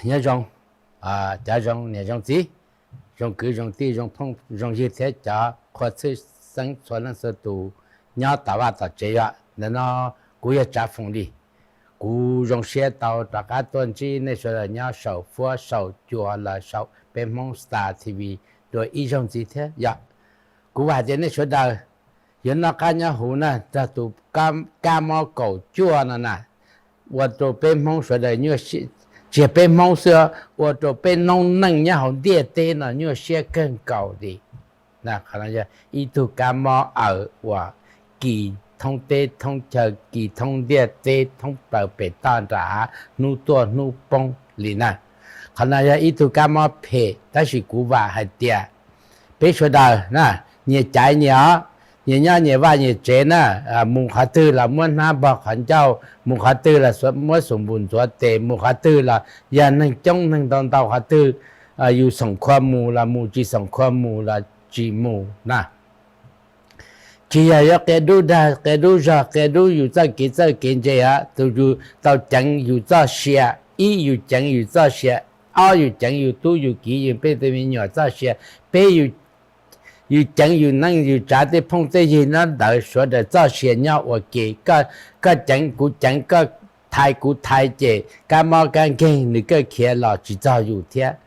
Nyob zoo, cov zoo niam zoo txiv, zoo kwv zoo tij, zoo phooj zoo ywg thiab cov qhua txhwj xeeb txhua leej txhua tus nyob tom vaj tom tsev. Yog ntawm no kuv yog Tsav Foom Lis. Kuv zoo siab tau rov qab tuaj ntsib nej sawv daws nyob saum fuab saum cua los saum peb Hmoob Star T V dua ib zaug ntxiv thiab yom. Kuv vam tias nej sawv daws yuav noj qab nyob huv na, txog tus kab mob kaum cuaj no na, ua rau peb Hmoob sawv daws nyuaj, tsis yog peb Hmoob xwb, ua rau peb noob neej nyob hauv ntiaj teb no nyuaj siab kawg nkaus li. Qhov no yog ib tug kab mob aws uas kis thoob teb thoob chaw, kis thoob ntiaj teb thoob plaws pem toj nram hav, hnub tuaj hnub poob li na. Qhov no yog ib tug kab mob phem, tab sis kuv vam hais tias peb sawv daws na, nyias caiv nyias os, nyias nyob nyias vaj nyias tsev na, mus qhov twg los muab hnab npog qhov ncauj, mus qhov twg los muab xum npus ntxuav tes, mus qhov twg los yog neeg coob neeg ntau ntau qhov twg, yus xoom khua mus los mus, tsis xoom khua mus los tsis mus na. Tsis yog yuav qia dub dag qia dub zog qia dub yus txoj kev txawj kev ntse os, tus yus tau ceev yus txoj sia, ib yus ceev yus txoj sia, ob yus ceev yus tub yus kiv yus peb tej me nyuam txoj sia, peb yus ceev yus neej yus tsav tej phooj tej ywg nyob ntawd sawv daws txoj sia nyob ua ke. Koj ceev kuv ceev, koj thaiv kuv thaiv ces kab mob kab nkeeg nws kawg khiav los tsis txog yus thiab.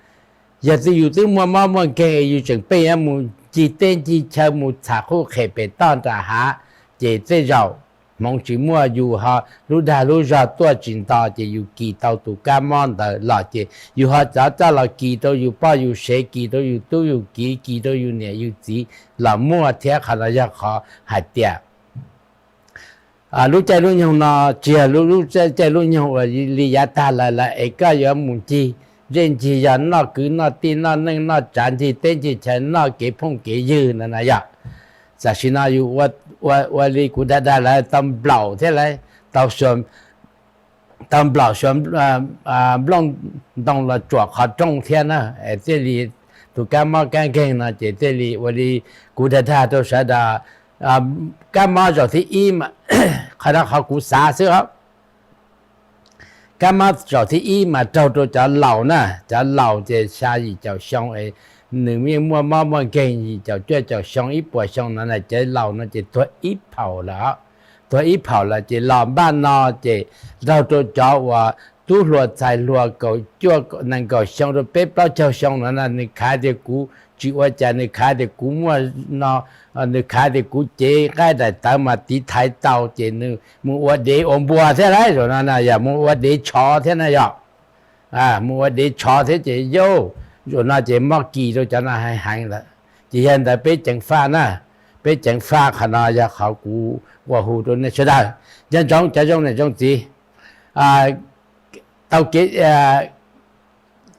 Yog twb yus twb muaj mob muaj nkeeg es yus tseem pheej yuav mus ncig teb ncig chaw mus txham qhuj qhem pem toj nram hav, ces tej zaum hmoov tsis muaj yus ho lub dag lub zog tuaj tsis nto ces yus kis tau tus kab mob ntawd los ces yus ho cov coj los kis rau yus poj yus sev, kis rau yus tub yus kiv, kis rau yus niam yus txiv los muaj thiab. Qhov no yog qhov hais tias lub caij lub nyoog no tsis yog lub caij lub nyoog uas li yav tag lawm lawm es koj yuav mus ncig zej ncig zog noj kwv noj tij noj neej noj tsav ncig teb ncig chaw noj kev phooj kev ywg no na yog. Tam sim no yus ua li kuv dag dag lawm tau nplaum thiab lawm, tau nplaum xyuas nplooj ntoo los tsuam qhov rooj thiab na, thiaj li tus kab mob kab nkeeg no ces thiaj li ua li kuv dag dag rau sawv daws. Kab mob zaum thib ib, qhov no qhov kuv xav xwb os. Kab mob zaum thib ib mas raug rau cov laus na, cov laus ces xya yim caum xyoo es nws yeej muaj mob muaj nkeeg yim caum cuaj caum xyoo ib puas xyoo no na, cov laus no ces tuag ib phaum lawm, tuag ib phaum lawm ces los npaj no ces raug rau cov uas tub hluas txhais hluas kaum cuaj nees nkaum xyoo rau peb plaub caug xyoo no na, nws khav tias kuv tsis ua cas, nws khav tias kuv muaj no, nws khav tias kuv cev nqaij daim tawv mas tiv thaiv tau ces nws mus ua dev ua npua thiab lauj, zaum no na yog mus ua dev tshov thiab na yog, mus ua dev tshov thiab ces yauj, zaum no ces mob kis rau cov no heev heev lawm. Ces yog ntawd peb ceev faj na, peb ceev faj, qhov no yog qhov kuv ua hu rau nej sawv daws. Nco ntsoov cov zoo niam zoo txiv, tau kev,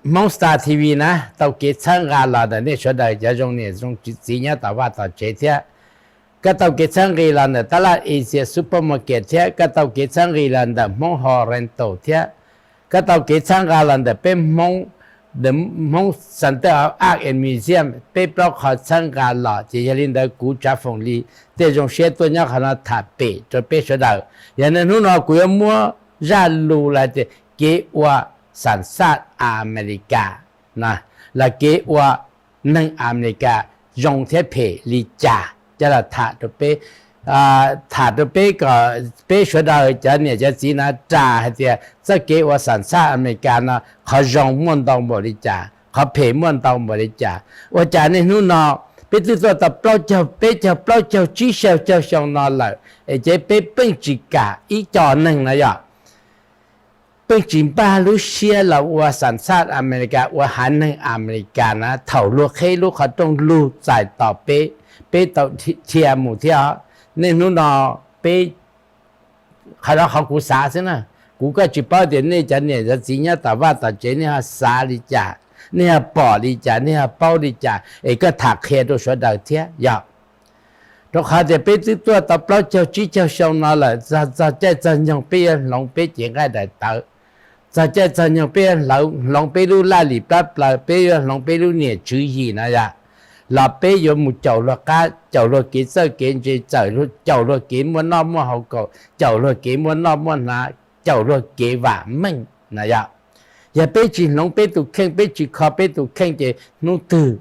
Hmoob Star T V na tau kev txhawb nqa los ntawm nej sawv daws cov zoo niam zoo txiv nyob tom vaj tom tsev thiab. Koj tau kev txhawb nqi los ntawm tab laj Asia Supermarket thiab, koj tau kev txhawb nqi los ntawm Hmoob Home Rental thiab, koj tau kev txhawb nqa los ntawm peb Hmoob, Hmoob Center of Art and Museum, peb plaub qhov txhawb nqa los ces yog li ntawd kuv Tsav Foom Lis thiaj zoo siab tuaj nyob qhov no tham pem rau peb sawv daws. Yog li hnub no kuv yuav muab zaj lus los tias kev ua xam xaj Amelikas, los kev ua neeg Amelikas zoo thiab phem li cas coj los tham rau peb, tham rau peb kom peb sawv daws cov niam cov txiv na ras hais tias txoj kev ua xam xaj Amelikas no qhov zoo muaj ntau npaum li cas, qhov phem muaj ntau npaum li cas. Ua cas niaj hnub no peb twb tuaj tau plaub caug peb caug plaub caug tsib caug xyoo no lawm es ces peb pheej tsis kam ib co neeg no yog pheej tsis npaj lub siab los ua xam xaj Amelikas, ua haiv neeg Amelikas na. Thaum luag qheb lub qhov rooj lug txais tos peb, peb tau dhia mus thiab os. Niaj hnub no peb, qhov no qhov kuv xav xwb na, kuv kuj tsis paub tias nej cov niam cov txiv nyob tom vaj tom tsev nej ho xav li cas, nej ho pom li cas, nej ho paub li cas es koj tham qhia rau sawv daws thiab yog. Rau qhov tias peb twb tuaj tau plaub caug tsib caug xyoo no lawm, txog caij txog nyoog peb yuav hloov peb cev nqaij daim tawv, txog caij txog nyoog peb yuav hloov peb lub laj lim plab plaws, peb yuav hloov peb lub niam tswv yim no yog, los peb yuav mus caum luag qab, caum luag kev txawj kev ntse, caum luag kev muaj noj muaj haus, caum luag kev muaj noj muaj hnav, caum luag kev vam meej no yog. Yog peb tsis hloov peb tus kheej, peb tsis kho peb tus kheej ces hnub twg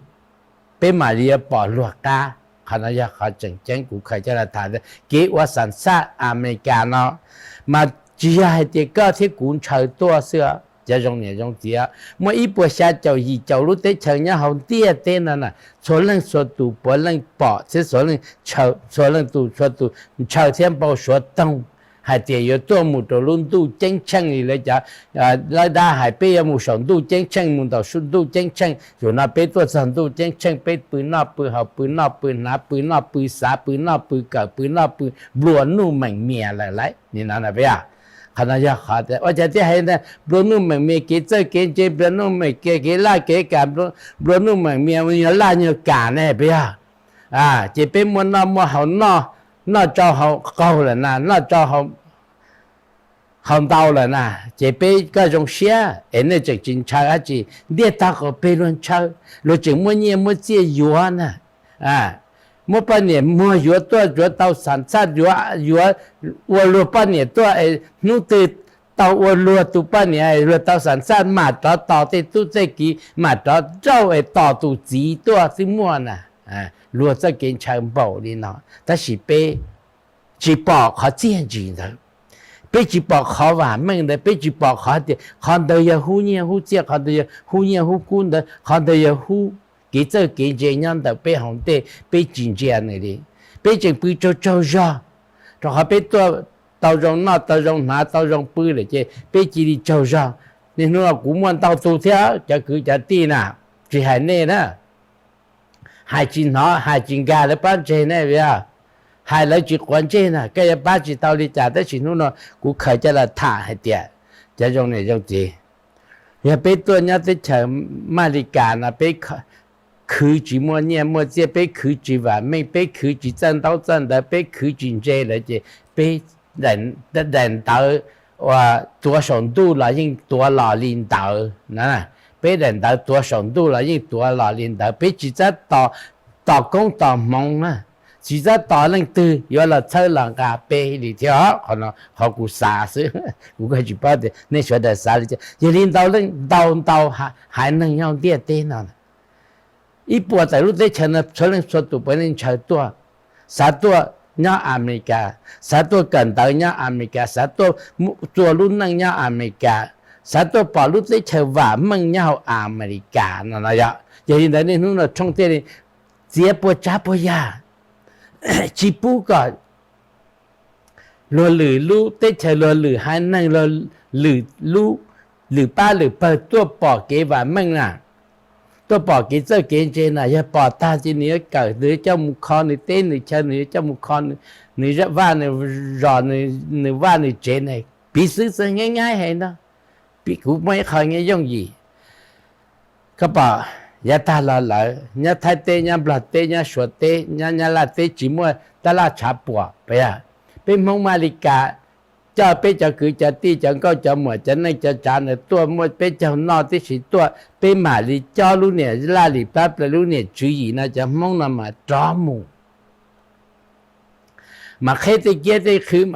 peb mam li yuav pom luag qab. Qhov no yog qhov tseem ceeb kuv khaws coj los tham. Kev ua xam xaj Amelikas no mas tsis yog hais tias koj thiab kuv ntshaw tuaj xwb. Cov zoo niam zoo txiv, muaj ib puas xya caum yim caum lub teb chaws nyob hauv ntiaj teb no na, txhua leej txhua tus puav leej pom thiab txhua leej tus txhua tus ntshaw thiab npau suav toog hais tias yuav tuaj mus rau lub ntuj ceeb tsheej li lawv cov lawv dab hais peb yuav mus saum ntuj ceeb tsheej, mus ntaus ntuj ceeb tsheej. Zaum no peb tuaj txog ntuj ceeb tsheej, peb pw noj pw haus, pw noj pw hnav, pw noj pw xav, pw noj pw kawm, pw noj pw nplua nuj meem mias lawm lauj. Nim no peb, qhov no yog qhov ua cas thiaj hais tias nplua nuj meem mias, kev txawj kev ntse nplua nuj meem mias, kev laj kev kam nplua nuj meem mias, yog laj yog kam ne peb yog. Ces peb muaj noj muaj haus, noj tsau haus qaug lawm na, noj tsau haus ntau lawm na, ces peb, koj zoo siab es nej tseem tsis ntshaw dab tsi. Ntiaj teb qaum peg luag ntshaw, luag tseem muaj nyiaj muaj txiaj yuav na, muab poj niam muag yuav tuaj, yuav tau xam xaj, yuav, yuav ua luag poj niam tuaj es hnub twg tau ua luag tus poj niam, luag tau xam xaj mam rov tos tej tub tej kiv, mam rov rauj es tos tus txiv tuaj xwb muaj na. Luag txoj kev ntshaw npaum li no, tab sis peb tsis pom qhov txiaj ntsim ntawd, peb tsis pom qhov vam meej ntawd, peb tsis pom qhov tias qhov ntawd yog hub nyiaj hub txiaj, qhov ntawd yog hub nyiaj hub kub ntawd, qhov ntawd yog hub kev txawj kev ntse nyob ntawm peb hauv ntej, peb tsis ntsia nws li. Peb tseem pw tsaug tsaug zog, rau qhov peb tuaj tau zoo noj, tau zoo hnav, tau zoo pw lawm ces peb cia li tsaug zog. Niaj hnub no kuv muaj ntau tus thiab cov kwv cov tij na, tsis hais nej na, hais tsis hnov, hais tsis nkag lawv pob ntseg ne, hais lawv tsis quav ntsej na, koj yuav pab tsis tau li cas. Tab sis hnub no kuv khaws coj los tham hais tias, cov zoo niam zoo txiv, yog peb tuaj nyob teb chaws Amelikas no peb khwv tsis muaj nyiaj muaj txiaj, peb khwv tsis vam meej, peb khwv tsis txawj ntaub txawj ntawv, peb khwv tsis ntse lawm ces peb daim ntawv uas tuav saum ntuj los yeej tuav los li ntawd na. Peb daim ntawv tuav saum ntuj los yeej tuav los li ntawd, peb tsis txhob tos koob tos hmoov na, tsis txhob tos leej twg yuav los txhawb los nqa peb li thiab. Qhov no qhov kuv xav xwb, kuv kuj tsis paub tias nej sawv daws xav li cas. Yog li ntau leej ntau ntau haiv neeg nyob ntiaj teb no, ib puas tawm lub teb chaws no txhua leej txhua tus puav leej ntshaw tuaj, xav tuaj nyob Amelikas, xav tuaj kawm ntawv nyob Amelikas, xav tuaj txua lub neej nyob Amelikas, xav tuaj pom lub teb chaws vam meej nyob hauv Amelikas no no yog. Yog li ntawd niaj hnub no Trump thiaj li txiav puas tsav puas yam, tsis pub kom luag lwm lub teb chaws, luag lwm haiv neeg, luag lwm lub, lwm pab lwm pawg tuaj pom kev vam meej na, tuaj pom kev txawj kev ntse na. Yog pom tag ces nws yuav kawm, nws yuav coj mus kho nws teb nws chaw, nws yuav coj mus kho nws vaj nws zos, nws vaj nws tsev na. Piv xwv txog nyab nyab heev no, kuv muaj ib qho nyab yooj yim. Koj pom, yav tag los lawm nyob Thaib teb, nyob Nplog teb, nyob Suav teb, nyob Nyab Laj teb tsis muaj tab laj tshav puam. Peb Hmoob Amelikas coj peb cov kwv cov tij, cov nkauj cov muam, cov neej cov tsav ntawd tuaj, muaj peb caug noj tib si tuaj, peb mam li cob lub niam laj lim plab plaws, lub niam tswv yim no cov Hmoob no mas rov mus, mam qheb tej kiab tej qhwv,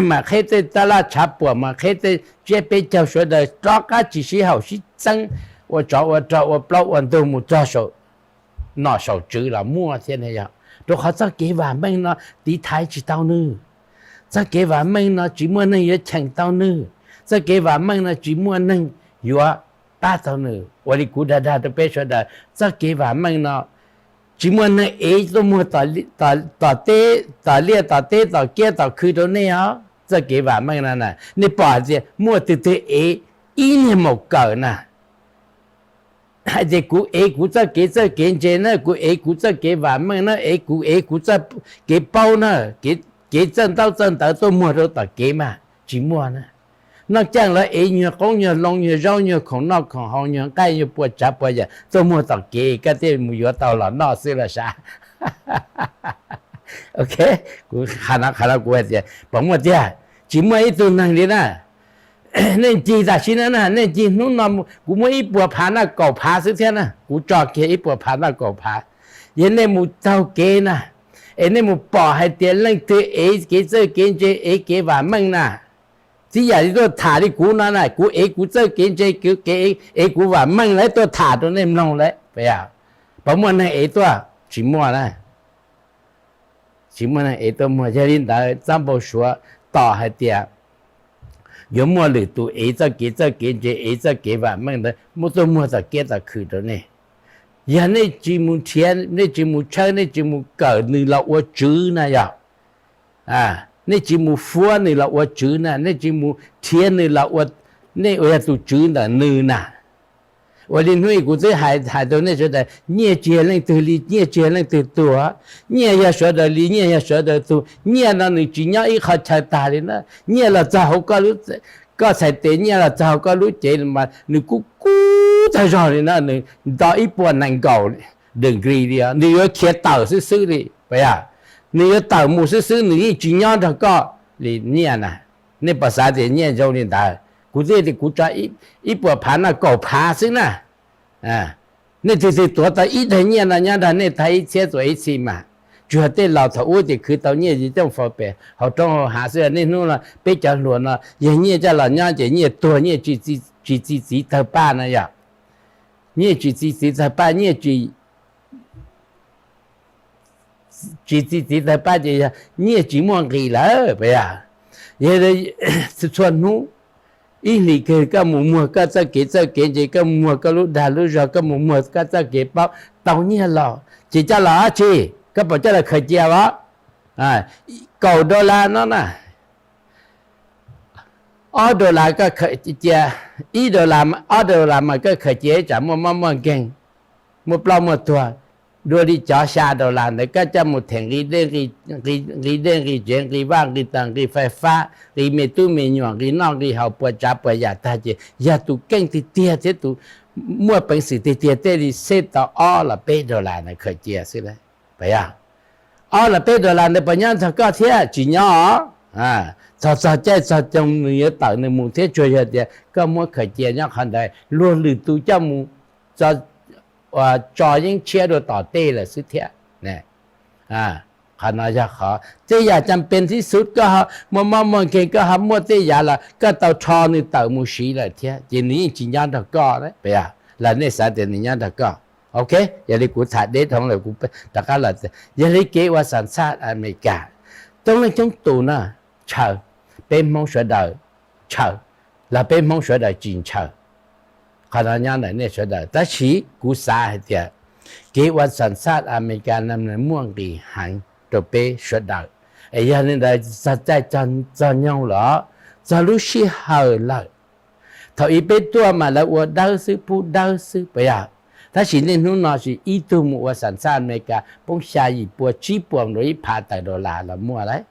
mam qheb tej tab laj tshav puam, mam qheb tej tsiab peb caug sawv daws rov qab tsis sib haum sib txeeb, ua tsov ua rog ua plaub ua ntug mus txog saum nom saum tswv los muaj thiab ne yog. Rau qhov txoj kev vam meej no tiv thaiv tsis tau nws, txoj kev vam meej no tsis muaj neeg yuav cheem tau nws, txoj kev vam meej no tsis muaj neeg yuav pab tau nws. Ua li kuv dag dag rau peb sawv daws, txoj kev vam meej no tsis muaj neeg ev tuaj muag tom liaj tom teb tom kiab tom khw rau nej os. Txoj kev vam meej no na, nej pom hais tias muaj twg twg ev ib niag maum kawm na, hais tias kuv ev kuv txoj kev txawj kev ntse na, kuv ev kuv txoj kev vam meej na, ev kuv ev kuv txoj kev paub na, kev txawj ntaub txawj ntawv tuaj muag rau tom kev mas tsis muaj na. Noj caij los ev nyuag qoob nyuag loo nyuag zaub nyuag khoom noj khoom haus nyuag nqaij nyuag puas tsav puas yam tuaj muag tom kev koj thiaj mus yuav tau los noj xwb los sav. Ok, kuv qha no qha no kuv hais tias puas muaj tiag, tsis muaj ib tug neeg li na. Nej ncig tam sim no na, nej ncig hnub no kuv muab ib puas phav noj kaum phav xwb thiab na, kuv tso kiag ib puas phav noj kaum phav. Yog nej mus taug kev na, es nej mus pom hais tias leej twg ev kev txawj kev ntse ev kev vam meej na, Ib yam li tuaj tham li kuv no na, kuv ev kuv txoj kev ntse, kuv ev kuv vam meej lawm tuaj tham rau nej mloog lawm, puas yog? Puas muaj neeg ev tuaj? Tsis muaj na. Tsis muaj neeg ev tuaj muag. Yog li ntawd txoj npau suav tos hais tias yuav muaj lwm tus ev txoj kev, txoj kev ntse, ev txoj kev vam meej ntawd muab tuaj muag tom kiab tom khw rau nej. Yog nej tsis mus nrhiav, nej tsis mus tshawb, nej tsis mus kawm nws los ua tswv na yog, nej tsis mus fuab nws los ua tswv na, nej tsis mus nrhiav nws los ua, nej ua yog tus tswv ntawm nws na. Ua li hnub i kuv twb hais, hais rau nej sawv daws, nyiaj tsis yog leej twg li, nyiaj tsis yog leej twg tuag, nyiaj yog sawv daws li, nyiaj yog sawv daws tug. Nyiaj no nws tsis nyob ib qho chaw tag li na. Nyiaj los txog hauv koj txhais tes, nyiaj los txog hauv koj lub cev mas nws kub kub tag zog li na, nws nto ib puas nees nkaum degree li, nws yuav khiav tawm xwb xwb li, puas yog? Nws yuav tawm mus xwb xwb, nws yeej tsis nyob nrog koj li nyiaj na. Nej puas xav tias nyiaj zoo li ntawd? Kuv twb tias kuv tso ib puas phav no kaum phav xwb na. Nej twg twg tuav tau ib daim nyiaj no nyob nrog nej tag ib txhiab txuas ib txhis mas, tsuas yog tej laus thaum ub ces khwv tau nyiaj ces coj faus pem hauv roob hauv hav xwb. Nej hnub no peb cov hluas no yog nyiaj coj los nyob ces nyiaj tuag, nyiaj tsis txi txiv tawg paj na yog. Nyiaj tsis txi txiv tawg paj, nyiaj tsis txi txiv tawg paj ces yog nyiaj tsis muaj nqis lawm, puas yog? Yog txhua hnub, ib hlis kawg koj mus muag koj txoj kev, txoj kev ntse, koj mus muag koj lub dag lub zog, koj mus muag koj txoj kev paub, tau nyiaj los ces coj los dab tsi? Koj puas coj los khaws cia os? Kaum dollar no na, ob dollar koj khaws cia, ib dollar, ob dollar mas koj khaws cia tsam muaj mob muaj nkeeg, muaj ploj muaj tuag. Dua li cov xya dollar ntawd koj coj mus them nqi dej nqi tsev, nqi vaj nqi tas, nqi fais fab, nqi me tub me nyuam, nqi noj nqi haus puas tsav puas yam tag ces yog tus keej tiag tiag thiab tus muaj peev xwm tiag tiag thiaj li save tau ob los peb dollar ntawd khaws cia xwb, puas yog? Ob los peb dollar ntawd puas nyob nrog koj thiab? Tsis nyob os. Txog txog caij txog xyoo nws yuav tawm nws mus thiab, tsuas yog tias koj muab khaws cia nyob qhov ntawd, luag lwm tus coj mus tso yeeb tshiab dua tom tej lawm xwb thiab. Qhov no yog qhov tej yam cam pes tib xub, koj muaj mob muaj nkeeg, koj ho muaj tej yam los koj tau rho nws tawm mus siv lawm thiab, ces nws yeej tsis nyob nrog koj, puas yog? Los nej xav tias nws nyob nrog koj? Ok, yog li kuv tham deb dhau lawm, kuv rov qab los, yog li kev ua xam xaj Amelikas, coob leej coob tus na ntshaw, peb Hmoob sawv daws ntshaw, los peb Hmoob sawv daws tsis ntshaw. Qhov no nyob ntawm nej sawv daws, tab sis kuv xav hais tias kev ua xam xaj Amelikas no muaj nqis heev rau peb sawv daws. Es yog li ntawd txog caij txog nyoog los, txog lub sij hawm lawm, thaum ub peb tuaj mas lawv ua dawb xwb, pub dawb xwb, puas yog? Tab sis niaj hnub no tsis ib tug mus ua xam xaj Amelikas poob xya yim pua tsib puas rau ib phav tawm dollar los muaj lawm.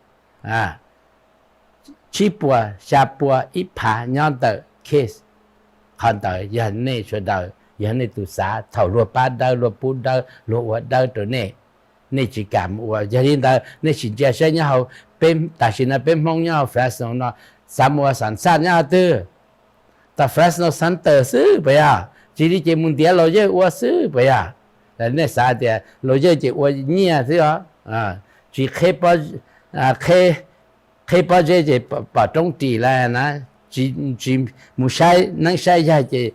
Tsib puas, xya pua, ib phav nyob ntawm case. Qhov ntawd yog nej sawv daws, yog nej tus xav, thaum luag pab dawb, luag pub dawb, luag ua dawb rau nej, nej tsis kam mus ua. Yog li ntawd nej sim ntsia saib nyob hauv, peb tam sim no peb Hmoob nyob hauv Fresno no xav mus ua xam xaj nyob qhov twg? Tom Fresno Center xwb, puas yog? Tsis li ces mus ntiav laus yawg ua xwb, puas yog? Nej xav tias laus yawg ces ua nyiaj xwb os. Tsis qheb pob zeb ces pom roob ris lawm na. Tsis mus saib neeb saib yaig ces,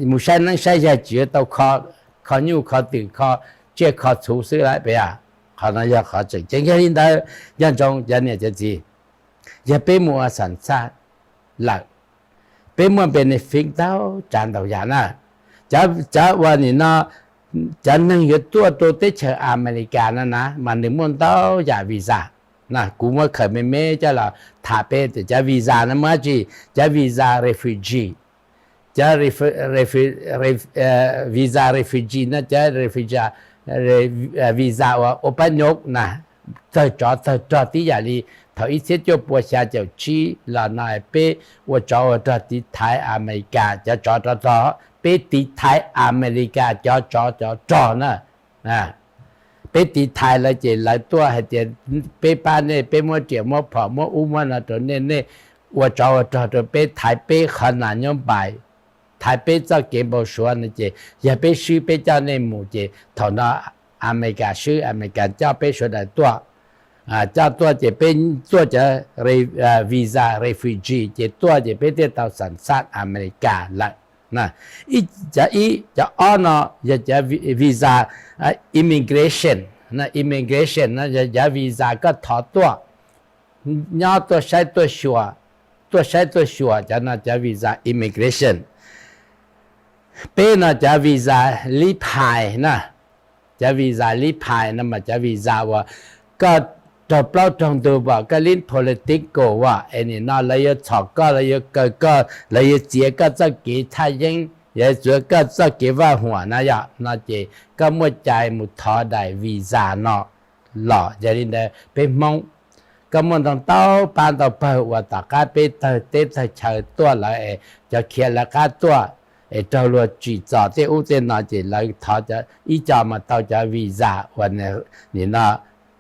mus saib neeb saib yaig tsis yuav tau kho nyuj kho twm, kho tsiaj kho txhu xwb lawm, puas yog? Qhov no yog qhov tseem ceeb. Yog li ntawd, nco ntsoov cov niam cov txiv, yog peb mus ua xam xaj lawm, peb muaj benefit ntau tsav ntau yam na. Cov ua nim no, cov neeg yuav tuaj rau teb chaws Amelikas no na mas nws muaj ntau yam visa. Kuv muab khaws me me coj los tham peb tias cov visa no muaj dab tsi. Cov visa refugee, cov visa refugee no, cov visa uas ua pab nyoob na, txawg tsov txawg rog tib yam li thaum ib txhiab cuaj pua xya caum tsib los no peb ua tsov ua rog tiv thaiv Amelikas cov tsov rog, peb tiv thaiv Amelikas cov tsov cov rog na. Peb tiv thaiv lawv ces lawv tuaj hais tias peb pab nej, peb muab riam muab phom muab ub muab no rau nej, nej ua tsov ua rog rau peb, thaiv peb qhov nas nyob npais, thaiv peb txoj kev npau suav no ces yog peb swb peb coj nej mus ces thaum no Amelikas swb, Amelikas coj peb sawv daws tuaj. coj tuaj ces peb tuaj cov visa refugee ces tuaj ces peb thiaj tau xam xaj Amelikas lawm. Ib, cov ib, cov ob no yog cov visa immigration. Immigration no yog cov visa koj thov tuaj, nyob tuaj saib tuaj xyuas, tuaj saib tuaj xyuas, cov no cov visa immigration. Peb no cov visa lib phais na, cov visa lib phais no mas cov visa uas koj raug plaub raug ntug pom koj lib political as es nim no lawv yuav txhom koj, lawv yuav kaw koj, lawv yuav txiav koj txoj kev thaj yeeb, yuav txiav koj txoj kev vaj huam na yom, no ces koj muaj cai mus thov daim visa no los. Yog li ntawd peb Hmoob, koj muaj ntau pab ntau pawg uas tom qab peb tawg teb tawg chaw tuaj lawm es cov khiav lawv qab tuaj es raug luag tsim txom tej ub tej no ces lawv thov ib co mas tau cov visa uas nim no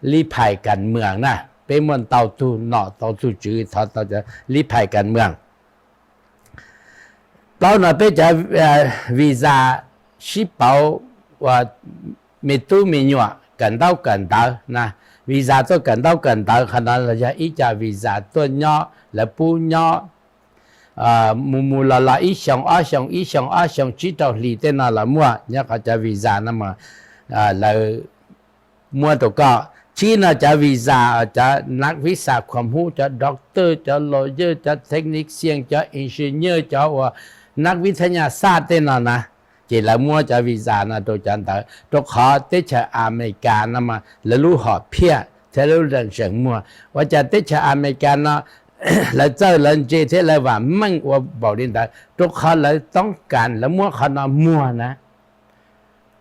lib phais kas mwam na. Peb muaj ntau tug nom tau tug tswv thov tau cov lib phais kas mwam. Plaub no peb cov visa sib pauv uas me tub me nyuam kawm ntaub kawm ntawv na. Visa tuaj kawm ntaub kawm ntawv qhov no los yog ib co visa tuaj nyob, lawv pub nyob mus mus los los ib xyoos ob xyoos, ib xyoos ob xyoos, tsib rau hlis tej no los muaj. Nyob qhov cov visa no lawv muab rau koj. Tsib no cov visa, cov nab visa khuam hub, cov doctor, cov lawyer, cov technician, cov engineer, cov uas nab vib thab nyaj xaj tej no na, ces lawv muab cov visa no rau cov ntawd, rau qhov teb chaws Amelikas no mas lawv lub hom phiaj thiab lub zeem muag. Ua cas teb chaws Amelikas no lawv txawj lawv ntse thiab lawv vam meej ua npaum li ntawd? Rau qhov lawv toob kas lawv muab qhov no muag na,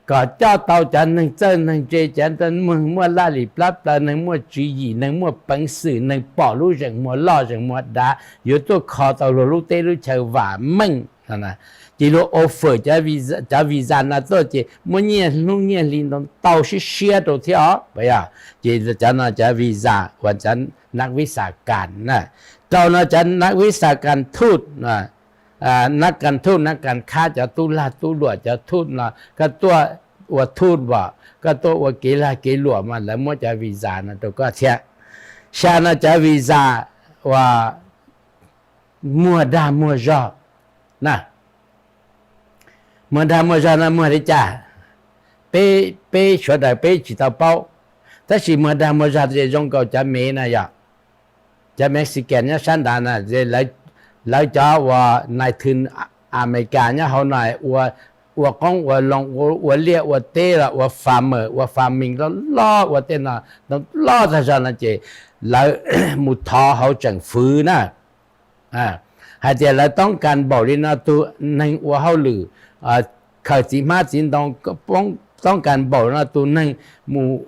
kom coj tau cov neeg txawj neeg ntse, cov neeg muaj laj lim plab plaws, neeg muaj tswv yim, neeg muaj peev xwm, neeg pom lub zeem muag loj zeem muag dav, yuav tuaj kho tau luag lub teb lub chaw vam meej. Ces luag offer cov visa no tuaj ces muab nyiaj hnub nyiaj hli ntau ntau siab siab rau thiab os. Ces cov no cov visa uas cov nab vib xas kas na. Rau no cov nab vib xas kas thuj, nab kas thuj, nab kas khab, cov tub lag tub luam, cov thuj no koj tuaj ua thuj as, koj tuaj ua kev lag kev luam mas lawv muab cov visa no rau koj thiab. Xya no cov visa uas muag dag muag zog na. Muag dag muag zog no muag li cas? Peb sawv daws peb tsis tau paub, tab sis muag dag muag zog ces zoo nkaus cov Mev na yom, cov Mexican nyob sab nrad na, lawv cov uas nais thw Amelikas nyob hauv no ua qoob ua loo, ua liaj ua teb los ua farmer, ua farming loj loj, ua tej no ntau loj tag zog no ces lawv mus thov hauv tseem fwv na, hais tias lawv toob kas npaum li no tus neeg ua hauj lwm khaws txiv hmab txiv ntoo, toob kas npaum li no tus neeg mus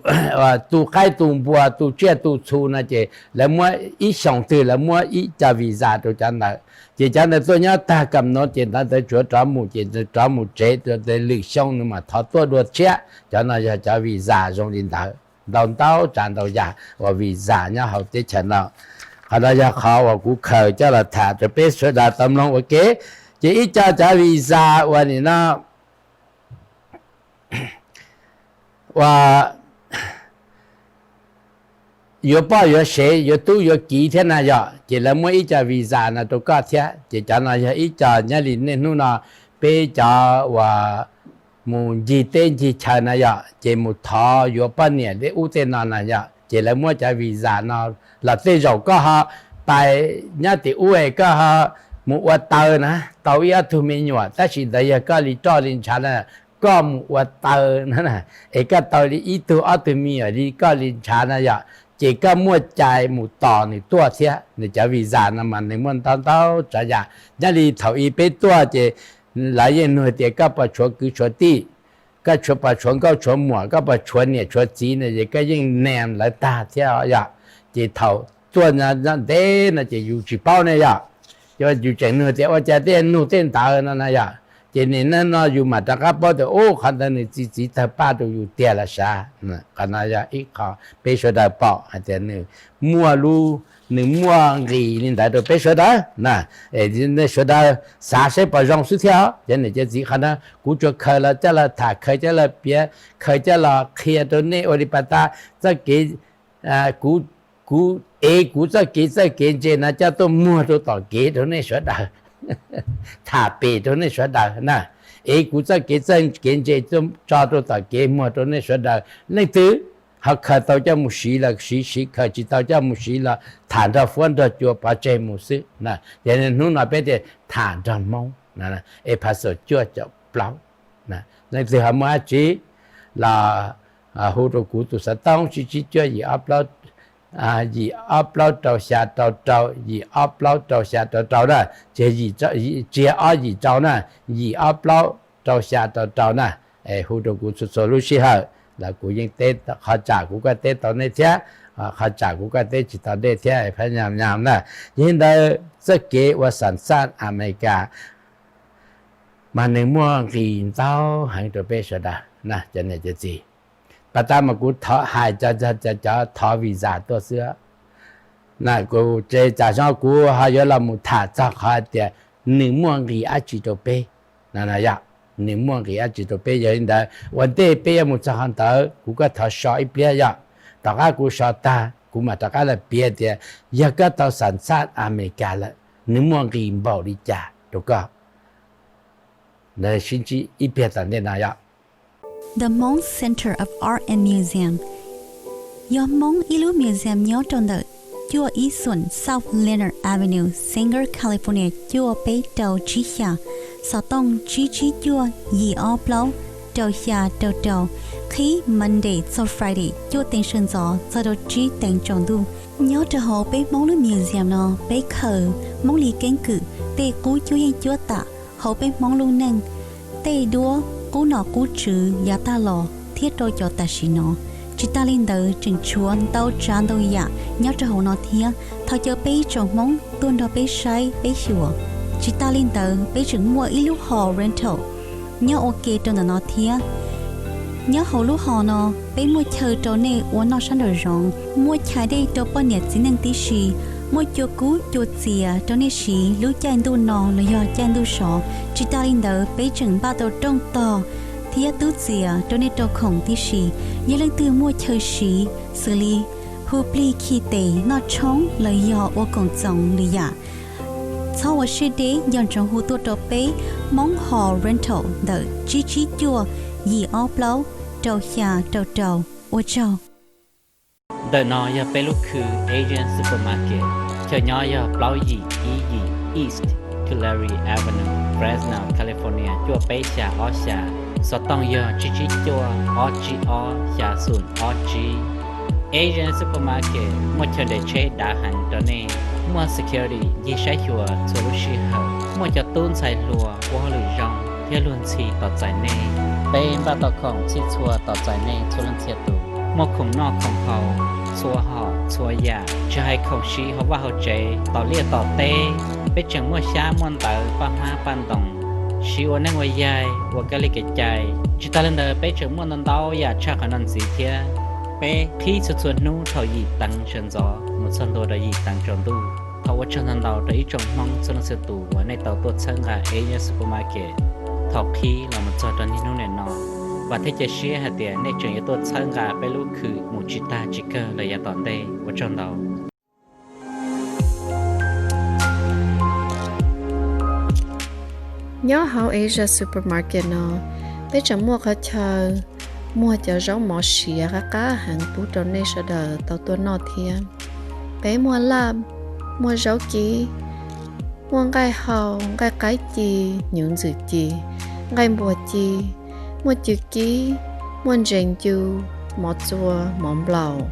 tu qaib tu npua tu tsiaj tu txhu no ces lawv muab ib xyoos twg lawv muab ib co visa rau cov ntawd. Ces cov ntawd tuaj nyob tag kam no ces ntawd tsuav rov mus, ces rov mus tsev, lwm xyoo nws mam thov tuaj dua tshiab. Cov no yog cov visa zoo li ntawd, ntau ntau tsav ntau yam uas visa nyob hauv teb chaws no. Qhov no yog qhov uas kuv khaws coj los tham rau peb sawv daws tau mloog ua ke. Ces ib co cov visa uas nim no uas yuav poj yuav sev yuav tub yuav kiv thiab na yom, ces lawv muab ib co visa no rau koj thiab. Ces cov no yog ib co nyob li niaj hnub no peb cov uas mus ncig teb ncig chaw na yom, ces mus thov yuav poj niam tej ub tej no na yom, ces lawv muab cov visa no. Los tej zaum koj ho pais nyob tim ub es koj ho mus ua taw na, tau ib ob tug me nyuam, tab sis ntawd yog koj li roj li ntshav na, koj mus ua taw na, es koj tau li ib tug ob tug me nyuam li koj li ntshav na yom, ces koj muaj cai mus tos nws tuaj thiab. Nws cov visa no mas nws muaj ntau ntau tsav yam. Nyob li thaum ub peb tuaj ces lawv yeej nug tias koj puas tshuav kwv tshuav tij, koj puas tshuav nkauj tshuav muam, koj puas tshuav niam tshuav txiv no, ces koj yeej name lawv tag thiab yom. Ces thaum tuaj ntev no ces yus tsis paub ne yom, yus tseem nug tias ua cas tej nug tej ntawd no na yom, ces nim no yus mam rov qab paub tias ub, qhov ntawd nws txi txiv tawg paj rau yus tiag los sav. Qhov no yog ib qho peb sawv daws pom hais tias nws muaj lub, nws muaj nqis li ntawd rau peb sawv daws na. Nej sawv daws xav saib puas zoo xwb thiab. Ces niam cov txiv, qhov no kuv tsuas khaws los coj los tham, khaws coj los piav, khaws coj los qhia rau nej ua li pas tas txoj kev kuv, kuv ev kuv txoj kev txawj kev ntse no coj tuaj muag rau tom kev rau nej sawv daws, tham pem rau nej sawv daws na. Ev kuv txoj kev txawj kev ntse tso rau tom kev muag rau nej sawv daws. Leej twg ho khaws tau coj mus siv los siv, siv, khaws tsis tau coj mus siv los tham nrog fuab nrog cua pov tseg mus xwb na. Ces hnub no peb thiaj tham nrog Hmoob, episode cuaj caum plaub. Leej twg ho muaj dab tsi los hu rau kuv tus xov tooj tsib tsib cuaj yim ob plaub, yim ob plaub rau xya rau rau, yim ob plaub rau xya rau rau na, tsis yog ob yim rau na, yim ob plaub rau xya rau rau na. Hu rau kuv txhua txhua lub sij hawm los kuv yeej teb, qhov tsam kuv kuj teb tau nej thiab, qhov tsam kuv kuj teb tsis tau nej thiab, phab nyam nyam na. Yog li ntawd txoj kev ua xam xaj Amelikas mas nws muaj nqis ntau heev rau peb sawv daws na cov niam cov txiv. Pas tas mas kuv thov hais cov, cov thov visa tuaj xwb. Kuv ces tam sim no kuv ho yuav los mus tham txog qhov hais tias nws muaj nqis dab tsi rau peb. Yog nws muaj nqis dab tsi rau peb, yog li ntawd ua ntej peb yuav mus txog qhov ntawd kuv kuj thov so ib pliag yom. Tom qab kuv so tag kuv mam rov qab los piav tias yog koj tau xam xaj Amelikas lawm nws muaj nqis npaum li cas rau koj. Sib ntsib ib pliag tom ntej no yom. The Hmong Center of Art and Museum yog Hmoob ib lub museum nyob rau ntawm cuaj ib xoom South Leonard Avenue, Sanger, California cuaj peb rau tsib xya, xov tooj tsib tsib cuaj yim ob plaub rau xya rau rau, qhib Monday txog Friday cuaj teev sawv ntxov txog rau tsib teev tsaus ntuj. Nyob rau hauv peb Hmoob lub museum no peb khaws Hmoob li keeb kwm tej qub cuab yeej cuab tam hauv peb Hmoob lub neej, tej duab qub nom qub tswv yav tag los thiab rau cov tam sim no. Tsis tas li ntawd tseem tshuav ntau tsav ntau yam nyob rau hauv no thiab. Thov caw peb ib tsoom Hmoob tuaj nrog peb saib peb xyuas. Tsis tas li ntawd peb tseem muaj ib lub hall rental nyob ua ke rau ntawm no thiab. Nyob hauv lub hall no peb muaj chaw rau nej ua noj sab nraum zoov, muaj chaw dej rau poj niam txiv neej tib si, muaj cua kub cua txias rau nej siv lub caij ntuj no los yog caij ntuj sov. Tsis tas li ntawd peb tseem npaj tau rooj tog thiab tub txias rau nej rau khoom tib si. Yog leej twg muaj chaw siv xws li hu plig khi tes noj tshoob los yog ua koom txoos lwm yam, txhob ua siab deb, nco ntsoov hu tuaj rau peb Hmoob Hall Rental ntawm tsib tsib cuaj yim ob plaub rau xya rau rau. Ua tsaug. Ntawm no yog peb lub khw Asian Supermarket, chaw nyob yog plaub yim ib yim East Tulare Avenue, Fresno, California cuaj peb xya ob xya. Xov tooj yog tsib tsib cuaj ob tsib ob xya xoom ob tsib. Asian Supermarket muaj chaw nres tsheb dav heev rau nej, muaj security ncig saib xyuas txhua lub sij hawm, muaj cov tub ntxhais hluas ua hauj lwm zoo thiab luag ntxhi tos txais nej. Peb npaj tau khoom txhij txhua tos txais nej txhua leej txhia tus, muaj khoom noj khoom haus txhua hom txhua yam, tsis hais khoom siv hauv vaj hauv tsev, tom liaj tom teb. Peb tseem muaj xyab muaj ntawv, paj hmab paj ntoos, siv ua neej ua yaig, ua kab li kev cai. Tsis tas li ntawd peb tseem muaj ntau ntau yam tshaj qhov no ntxiv thiab. Peb qhib txhua txhua hnub thaum yim teev sawv ntxov mus txog ntua rau yim teev tsaus ntuj. Thov ua tsaug ntau ntau rau ib tsoom Hmoob txhua leej txhua tus uas nej tau tuaj txhawb nqa Asian Supermarket thaum qhib los mus txog rau niaj hnub niam no. Vam thiab cia siab hais tias nej tseem yuav tuaj txhawb nqa peb lub khw mus tsis tag tsis kawg los yav tom ntej. Ua tsaug ntau. Nyob hauv Asian Supermarket no, peb tseem muaj qhov chaw muag cov zaub mov siav qab qab heev pub rau nej sawv daws tau tuaj noj thiab. Peb muaj laj, muaj zaub kib, muaj nqaij hau, nqaij qaib ci, hnyuv ntxwm ci, nqaij npua ci, muaj cw kib, muaj ntses ncu, mov txua, mov nplaum.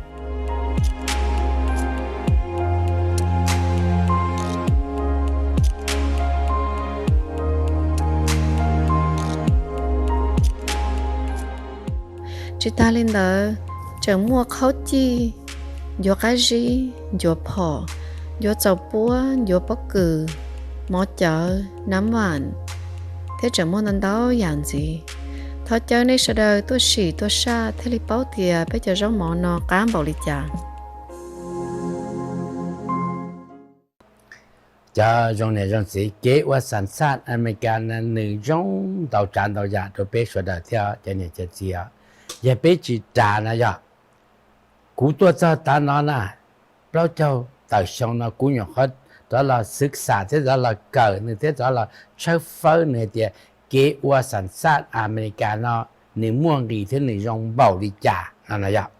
Tsis tas li ntawd, tseem muaj qhaub cij, ncuav qab zib, ncuav phom, ncuav txaus puab, ncuav pob kws, mov cawv, nab vam, thiab tseem muaj ntau ntau yam ntxiv. Thov caw nej sawv daws tuaj sim tuaj saj thiaj li paub tias peb cov zaub mov no qab npaum li cas. Cov zoo niam zoo txiv, kev ua xam xaj Amelikas no nws zoo ntau tsav ntau yam rau peb sawv daws thiab cov niam cov txiv. Yog peb tsis ras no yog Kuv tuaj txog tav no na, plaub caug tawm xyoo no kuv nyuam qhuav rov los xwv xam thiab rov los kawm nws thiab rov los tshawb fawb nws hais tias kev ua xam xaj Amelikas no nws muaj nqis thiab nws zoo npaum li cas no no yog.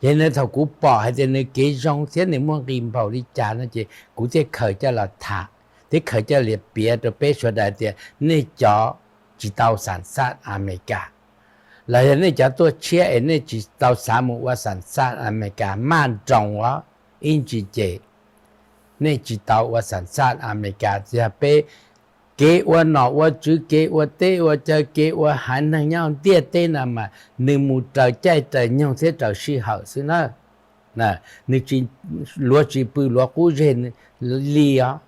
Yog li ntawd thaum kuv pom hais tias nws kev zoo thiab nws muaj nqis npaum li cas no ces kuv thiaj khaws coj los tham thiab khaws coj los piav rau peb sawv daws tias nej cov tsis tau xam xaj Amelikas los yog nej cov tuaj tshiab es nej tsis tau xav mus ua xam xaj Amelikas maj nroos os, ib ntsis ces nej tsis tau ua xam xaj Amelikas. Yog peb kev ua nom ua tswv, kev ua teb ua chaw, kev ua haiv neeg nyob ntiaj teb no mas nws mus raws caij raws nyoog thiab raws sij hawm xwb na. Nws tsis, luav tsis pw luav qub zeg li os.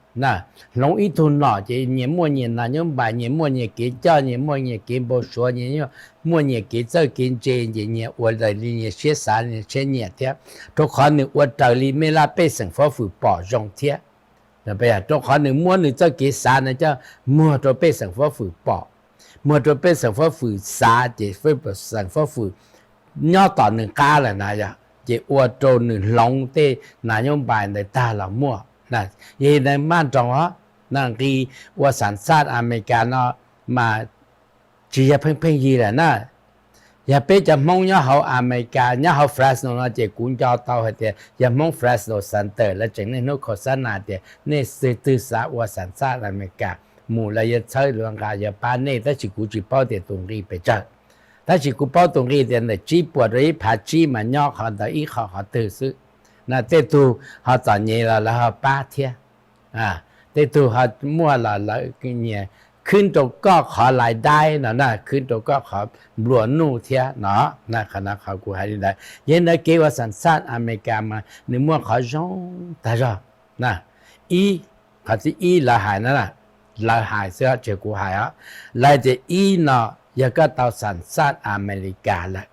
Hloov ib tug nom ces nyias muaj nyias nas nyob npais, nyias muaj nyias kev coj, nyias muaj nyias kev npau suav, nyias muaj nyias kev txawj kev ntse, ces nyias ua raws li nyias siab xav nyias siab nyiam thiab, rau qhov nws ua raws li mej laj pej xeem fab fwm pom zoo thiab. Rau qhov nws muab nws txoj kev xav no coj muag rau pej xeem fab fwm pom, muag rau pej xeem fab fwm xav ces pej xeem fab fwm nyob tom nws qab lawm na yog, ces ua rau nws hloov tej nas nyob npais ntawd tag los muaj. Yog li ntawd maj nroos os, nqi ua xam xaj Amelikas no mas tsis yog pheej pheej yig lawm na. Yog peb cov Hmoob nyob hauv Amelikas nyob hauv Fresno no ces kuv nco tau hais tias yog Hmoob Fresno Center lawv tseem niaj hnub khau xab nas tias nej twg xav ua xam xaj Amelikas mus lawv yuav txhawb yuav nqa yuav pab nej, tab sis kuv tsis paub tias tus nqi pes tsawg, tab sis kuv paub tus nqi tias ntawm tsib puas rau ib phav tsib mas nyob qhov ntawd ib qho qhov twg xwb. Na tej tug ho txom nyem los lawv ho pab thiab. Tej tug ho muaj los lawv nyias khwb rau koj qhov lais daib no na, khwb rau koj qhov nplua nuj thiab no. Qhov no qhov kuv hais li ntawd. Yog li ntawd kev ua xam xaj Amelikas mas nws muaj qhov zoo tag zog. Ib, qhov thib ib lawv hais na, lawv hais xwb tsis yog kuv hais os, lawv tias ib no yog koj tau xam xaj Amelikas lawm,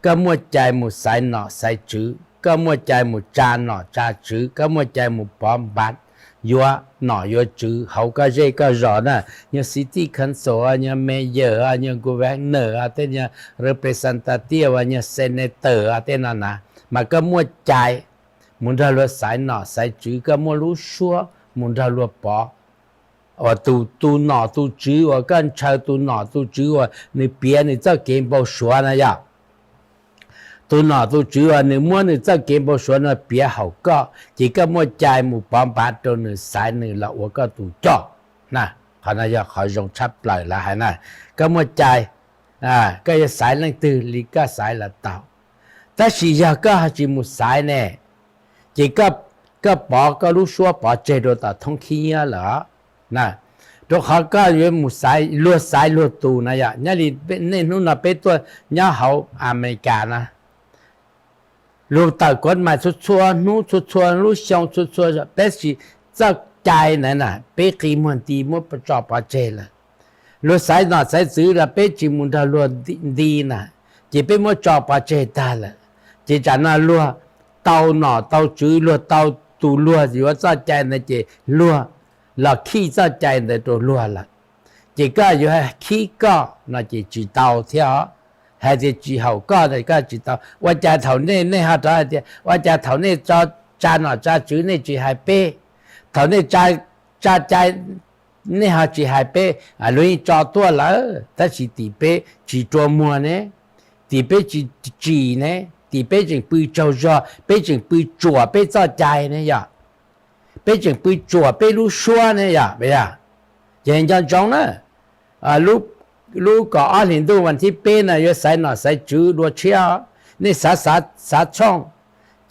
koj muaj cai mus xaiv nom xaiv tswv, koj muaj cai mus tsa nom tsa tswv, koj muaj cai mus pov npav yuav nom yuav tswv hauv koj zej koj zos na, yog city council, yog mayor, yog governor, tej yog representative, yog senator tej no na, mas koj muaj cai mus nrog luag xaiv nom xaiv tswv, koj muaj lub suab mus nrog luag pov uas tus, tus nom tus tswv uas koj ntshaw, tus nom tus tswv uas nws piav nws txoj kev npau suav na yog, tus nom tus tswv uas nws muab nws txoj kev npau suav no piav hauv koj, ces koj muaj cai mus pov npav rau nws xaiv nws los ua koj tus coj na. Qhov no yog qhov zoo tshaj plaws lawv hais na. Koj muaj cai, koj yuav xaiv leej twg li koj xaiv los tau. Tab sis yog koj ho tsis mus xaiv ne, ces koj pov koj lub suab pov tseg rau tom thoob khib nyiab lawm. Rau qhov koj yuav mus xaiv, luag xaiv luag tus na yom. Nyob li nej hnub no peb tuaj nyob hauv Amelikas na, luag tawm kov mais txhua txhua hnub, txhua txhua lub xyoo, txhua txhua, tab sis txoj cai ntawd na peb qi muag nti muab tso pov tseg lawm. Luag xaiv nom xaiv tswv los peb tsis mus nrog luag nti na, ces peb muab tso pov tseg tag lawm. Ces tsam no luag tau nom tau tswv, luag tau tus luag yuav txoj cai ntawd ces luag los khij txoj cai ntawd rau luag lawm. Ces koj yuav khib koj no ces tsis tau thiab os. Hais tias tsis haum koj, koj tsis tau. Ua cas thaum nej, nej ho rov hais tias ua cas thaum nej tsa nom tsa tswv nej tsis hais peb, thaum nej tsa cai nej ho tsis hais peb. Luag yeej tso tuaj lawm tab sis tim peb tsis rua muag ne, tim peb tsis tsim ne, tim peb tseem pw tsaug zog, peb tseem pw tsuam peb txoj cai ne yom, peb tseem pw tsuam peb lub suab ne yom. Ces nco ntsoov na, lub kaum ob hlis ntuj vas thib peb no yuav xaiv nom xaiv tswv dua tshiab, nej xav, xav tshooj,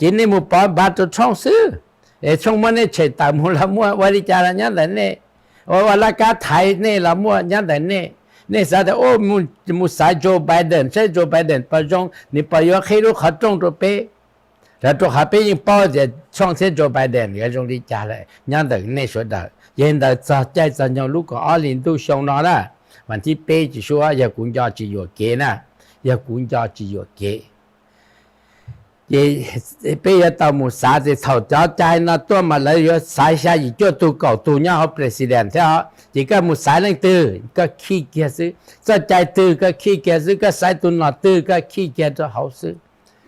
ces nej mus pov npav rau tshooj xwb, es tshooj muab nej tshem tawm mus los muaj, ua li cas los nyob ntawm nej, ua laj kab thaiv nej los muaj nyob ntawm nej. Nej xav tias mus xaiv Joe Biden saib Joe Biden puas zoo, nws puas yuav qhib lub qhov rooj rau peb. Rau qhov peb yeej paub tias tshooj thiab Joe Biden yuav zoo li cas lawm nyob ntawm nej sawv daws. Yog li ntawd txog caij txog nyoog lub kaum ob hlis ntuj xyoo no na, vas thib peb tsis suab, yog kuv nco tsis yuam kev na, yog kuv nco tsis yuam kev, ces peb yuav tau mus xav tias thaum cov cai no tuaj mas lawv yuav xaiv xya yim cuaj tug kaum tug nyob hauv president thiab os, ces koj mus xaiv leej twg koj khij kiag xwb, txoj cai twg koj khij kiag xwb, koj xaiv tus nom twg koj khij kiag rau hauv xwb.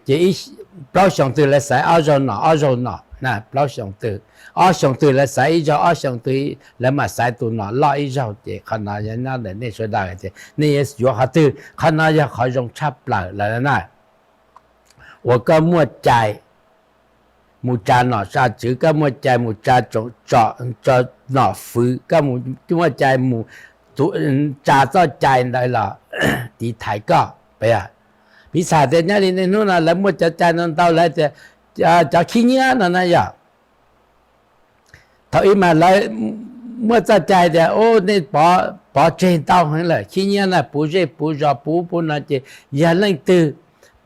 Ces ib plaub xyoo twg lawv xaiv ob zaug nom, ob zaug nom na, plaub xyoo twg, ob xyoo twg lawv xaiv ib zaug, ob xyoo twg lawv mam xaiv tus nom loj ib zaug. Ces qhov no yog nyob ntawm nej sawv daws tias nej yuav yuav qhov twg. Qhov no yog qhov zoo tshaj plaws lawm na. Uas koj muaj cai mus tsa nom tsa tswv, koj muaj cai mus tsa tso nom fwv, koj muaj cai mus tsa txoj cai ntawd los tiv thaiv koj. Piv txwv tias nyob li niaj hnub no lawv muaj cov cai no ntau, lawv tias cov khib nyiab no na yog. Thaum ub mas lawv muaj txoj cai tias, u, nej pov tseg ntau heev lawm, khib nyiab na, puv zej puv zos puv puv no ces yog leej twg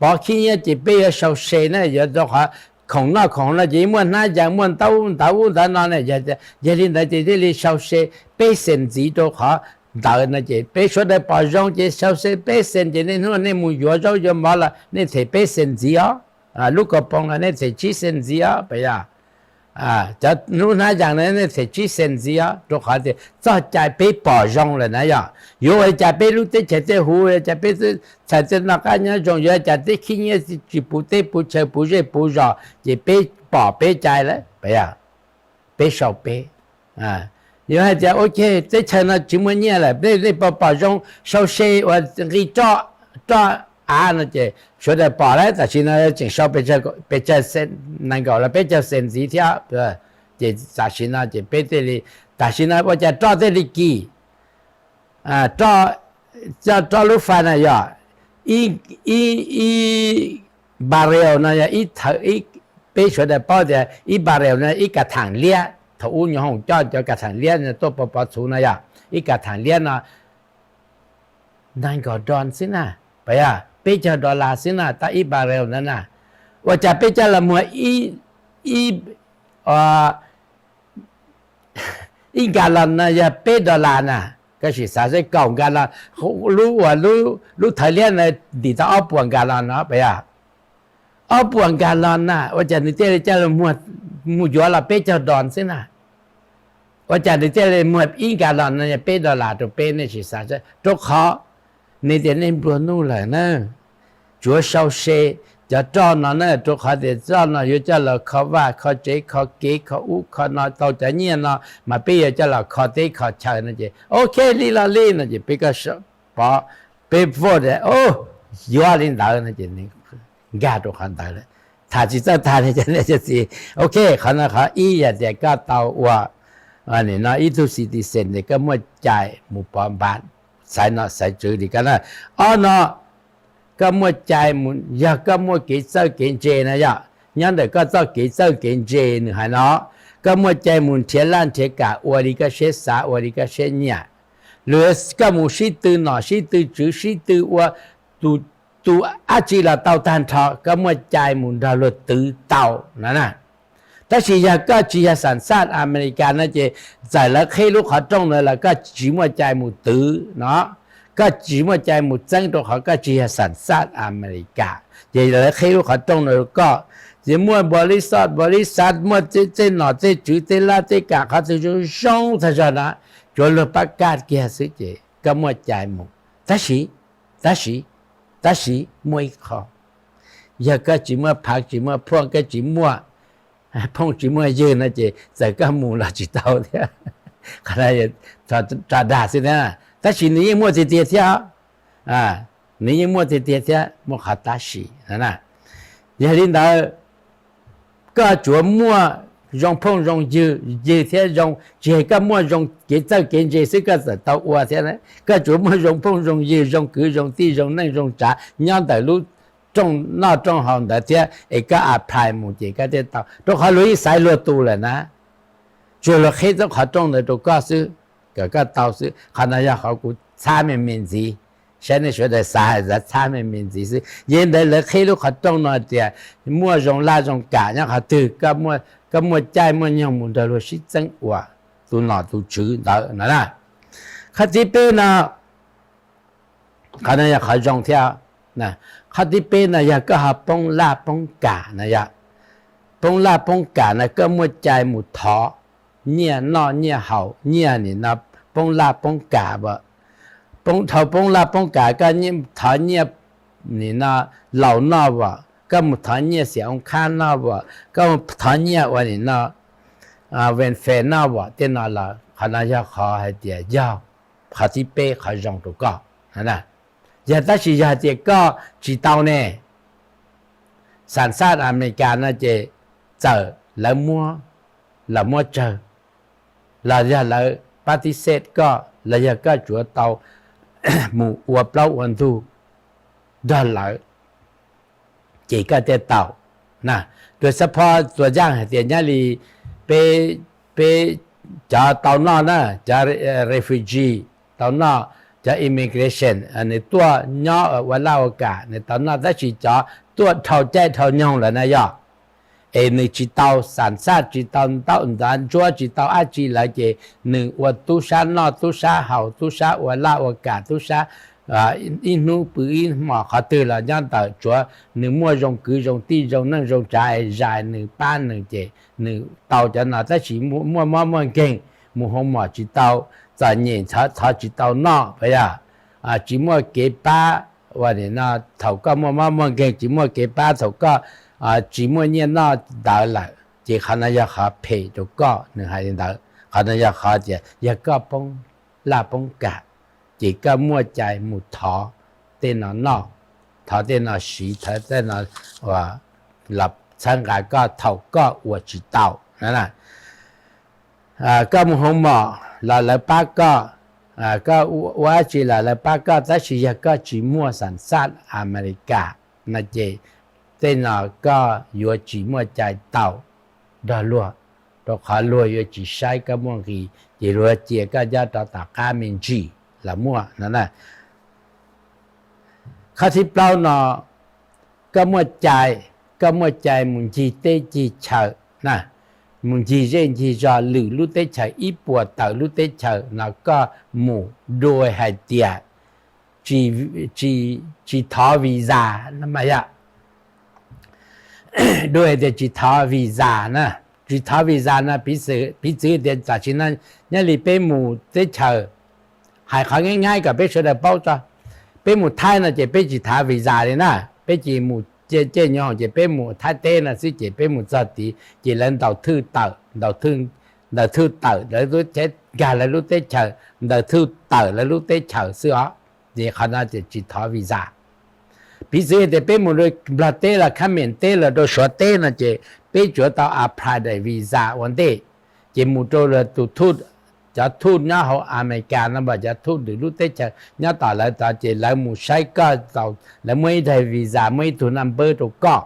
pov khib nyiab ces peb yuav sau se na, yuav rau qhov khoom noj khoom no ces muaj hnab yas muaj ntaub ntawv ub ntawv no ne, yog li ntawd ces thiaj li sau se peb xees ntxiv rau qhov ntawd no ces peb sawv daws pom zoo ces sau se peb xees ces niaj hnub nej mus yuav zaub yuav mov los nej them peb xees ntxiv os. Lub kaus poos los nej them tsib xees ntxiv os, puas yog? Cov lub hnab yas no nej them tsib xees ntxiv os, rau qhov tias txoj cai peb pom zoo lawm na yog. Yuav ua li cas peb lub teb chaws thiaj huv, ua li cas peb txhais txoj noj qab nyob zoo, yuav ua li cas peb khib nyiab tsis puv teb puv chaw puv zej puv zos, ces peb pom peb cai lawm, puas yog? Peb sau peb. Yuav hais tias, ok, teb chaws no tsis muaj nyiaj lawm, nej pom pom zoo sau se uas nqi roj, roj av no ces sawv daws pom lawm, tam sim no tseem sau pes tsawg, nees nkaum los peb caug xees ntxiv thiab. Ces tam sim no ces peb thiaj li, tam sim no ua cas roj thiaj li kim, roj, coj roj lub fais na yog, ib, ib barrel no yog ib, peb sawv daws paub tias ib barrel no ib ka thaam liab, thaum ub nyuam hoom coj cov ka thaam liab no tuaj pov pov txhuv no yog, ib ka thaam liab no nees nkaum dollar xwb na, puas yog? Peb caug dollar xwb na, tau ib barrel ntawd na. Ua cas peb coj los muag ib, ib gallon no yog peb dollar na, koj sim xav seb kaum gallon, lub uas, lub thawv liab na ntim tau ob puas gallon no, puas yog? Ob puas gallon na, ua cas nws thiaj li coj los mus yuav los peb caug dollar xwb na? Ua cas nws thiaj li muag ib gallon no yog peb dollar rau peb, nej sim xav seb, rau qhov nws tias nej nplua nuj lawm na. Tsuav sau se cov roj no na, rau qhov tias roj no yuav coj los kho vaj kho tsev kho kev kho ub kho no, tau cov nyiaj no mas peb yuav coj los kho teb kho chaw no ces, ok, li los li no ces peb, peb vote, yuav li ntawd no ces nkag rau qhov ntawd lawm. Tham tsis txawj tag li cov niam cov txiv. Ok, qhov no qhov ib yog tias koj tau ua, nim no ib tug citizen ces koj muaj cai mus pov npav, xaiv nom xaiv tswv li koj na. Ob no, koj muaj cai mus, yog koj muaj kev txawj kev ntse na yog, nyob ntawm koj txoj kev txawj kev ntse nws hais no, koj muaj cai mus nrhiav laj nrhiav kam ua li koj siab xav ua li koj siab nyiam. Lwm koj mus sib tw nom sib tw tswv sib tw ua, tus, tus dab tsi los tau tag nrho, koj muaj cai mus nrog luag twv tau no na. Tab sis yog koj tsis yog xam xaj Amelikas no ces txawm lawv qhib lub qhov rooj ntawd los koj tsis muaj cai mus twv no, koj tsis muaj cai mus txeeb rau qhov koj tsis yog xam xaj Amelikas. Ces lawv qhib lub qhov rooj ntawd rau koj, ces muaj npaus li xoj npaus li xav, muaj tej nom tej tswv tej laj tej kam qhov twg zoo zoo tag zog na, tsuav luag pab kaj kiag xwb ces koj muaj cai mus. Tab sis, tab sis, tab sis muaj ib qho, yog koj tsis muaj phav tsis muaj phooj, koj tsis muaj phooj tsis muaj ywg no ces txawm koj mus los tsis tau thiab. Qhov no tso dag xwb thiab, tab sis nws yeej muaj tiag tiag thiab. Nws yeej muaj tiag tiag thiab, muaj qhov tab sis. Yog li ntawd, koj tsuav muaj zoo phooj zoo ywg, ywg thiab zoo, tsis hais koj muaj zoo kev txawj kev ntse xwb koj txawm tau ua thiab. Koj tsuav muaj zoo phooj zoo ywg, zoo kwv zoo tij, zoo neej zoo tsav nyob ntawm lub rooj noj rooj haus ntawd thiab es koj apply mus ces koj thiaj tau, rau qhov luag yeej xaiv luag tus lawm na. Tsuas luag qhib lub qhov rooj ntawd rau koj xwb, kom koj tau xwb. Qhov no yog qhov kuv txhab me me ntxiv, saib nej sawv daws xav hais txhab me me ntxiv xwb. Yog li ntawd lawv qhib lub qhov rooj no tias muaj zoo laj zoo kam nyob qhov twg, koj muaj caij muaj nyoog mus nrog luag sib txeeb ua tus nom tus tswv ntawd no na. Qhov thib peb no, qhov no yog qhov zoo thiab. Qhov thib peb no yog koj ho poob laj poob kam no yog, poob laj poob kam no koj muaj cai mus thov nyiaj noj nyiaj haus, nyiaj nim no poob laj poob kam as, poob dhau poob laj poob kam koj thov nyiaj nim no laus noj as, Koj mus thov nyiaj xiam oo khab noj as, koj mus thov nyiaj ua nim no, welfare noj as, tej no los qhov no yog qhov hais tias yog qhov thib peb qhov zoo rau koj. Yog tab sis yog tias koj tsis tau ne, xam xaj Amelikas no ces txawm lawv muab los muab tsawg, los yog lawv pab tib xej koj, los yog koj tsuav tau mus ua plaub ua ntug nrog lawv, ces koj thiaj tau na. Rua xab phob txua yaaj hais tias nyob li peb, peb cov tau noj na, cov refugee tau noj, cov immigration nws tuaj nyob ua laj ua kam nws tau noj, tab sis cov tuaj dhau caij dhau nyoog lawm na yog es nws tsis tau xam xaj, tsis tau ntaub ntawv ntsuab, tsis tau dab tsi lawm ces nws ua tub sab noj tub sab haus, tub sab ua laj ua kam, tub sab ib hnub pw ib hmos qhov twg los nyob ntawm tsuav nws muaj zoo kwv zoo tij zoo neej zoo tsav es zais nws pab nws ces nws tau cov no, tab sis muaj mob muaj nkeeg, mus hoo mom tsis tau, txom nyem thov tsis tau noj puas yog, tsis muaj kev pab, ua no thaum koj muaj mob muaj nkeeg tsis muaj kev pab, thaum koj tsis muaj nyiaj noj ntawd lawm ces qhov no yog qhov phem rau koj, nws hais li ntawd. Qhov no yog qhov tias yog koj poob laj poob kam ces koj muaj cai mus thov tej no noj, thov tej no siv, thov tej no los txhawb nqa koj thaum koj ua tsis tau. Koj mus hoo mom los lawv pab koj, koj ua dab tsi los lawv pab koj, tab sis yog koj tsis muaj xam xaj Amelikas no ces tej no koj yuav tsis muaj cai tau nrog luag, rau qhov luag yuav tsis saib koj muaj nqis ces luag cia koj nyob rau tom qab me ntsis los muaj no. Qhov thib plaub no, koj muaj cai, koj muaj cai mus ncig teb ncig chaw na, mus ncig zej ncig zog lwm lub teb chaws ib puas tawm lub teb chaws no koj mus dua hais tias tsis thov visa no mas yog dua hais tias tsis thov visa na. Tsis thov visa no piv txwv tias tam sim no nyob li peb mus teb chaws, hais qhov nyab nyab kom peb sawv daws paub tso, peb mus Thaib no ces peb tsis thov visa li na, peb cia mus caij nyoog ces peb mus Thaib teb no xwb ces peb mus txog tid ces lawv ntaus thwj tawm, ntaus thwj tawm lawv lub teb, nkag lawv lub teb chaws, ntaus thwj tawm lawv lub teb chaws xwb os. Ces qhov no ces tsis thov visa. Piv txwv tias peb mus rau Nplog teb los Khab Mem teb los rau Suav teb no ces peb tsuav tau apply daim visa ua ntej, ces mus rau tus thwj, cov thwj nyob hauv Amelikas no mas cov thwj lwm lub teb chaws nyob tom lawv tod ces lawv mus saib koj, lawv muaj ib daim visa, muaj ib tug naj npawb rau koj,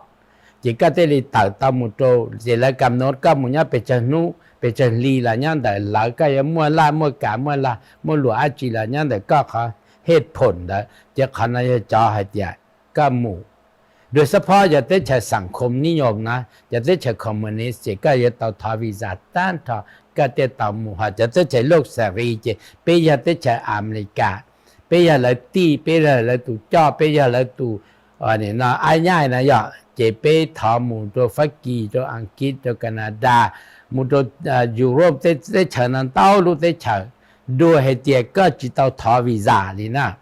ces koj thiaj li tawm tau mus rau, ces lawv kam no koj mus nyob pes tsawg hnub pes tsawg hli los nyob ntawm lawv, koj yuav muaj laj muaj kam muaj lag muaj luam dab tsi los nyob ntawm koj qhov hej phoom ntawd. Ces qhov no yog cov hais tias koj mus, dua xab phob yog teb chaws xam khom nib nyoos na, cov teb chaws communist ces koj yuav tau thov visa tag nrho koj thiaj tau mus. Ho cov teb chaws loj xas ris ces peb yog teb chaws Amelikas, peb yog lawv tij, peb yog lawv tus coj, peb yog lawv tus ab nyaij na yog, ces peb thov mus rau Fab Kis, rau Askiv, rau Kanadas, mus rau Europe teb chaws no ntau lub teb chaws, dua hais tias koj tsis tau thov visa li na.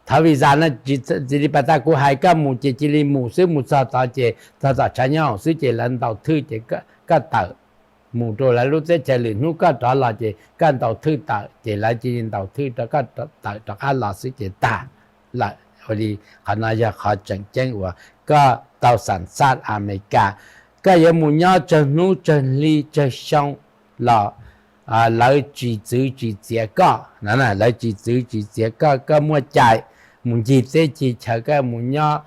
Thov visa no cia li pas tas kuv hais koj mus ces cia li mus xwb, mus txog tod ces txog tom tshav nyob xwb ces lawv ntaus thwj ces koj tawm mus rau lawv lub teb chaws, lwm hnub koj rov los ces koj ntaus thwj tawm ces lawv cia li ntaus thwj rau koj tawm rov qab los xwb ces tag lawm. Ua li qhov no yog qhov tseem ceeb uas koj tau xam xaj Amelikas, koj yuav mus nyob tsawg hnub tsawg hli tsawg xyoo los lawv tsis txwv tsis txiav koj, lawv tsis txwv tsis txiav koj, koj muaj cai mus ncig teb ncig chaw, koj mus nyob.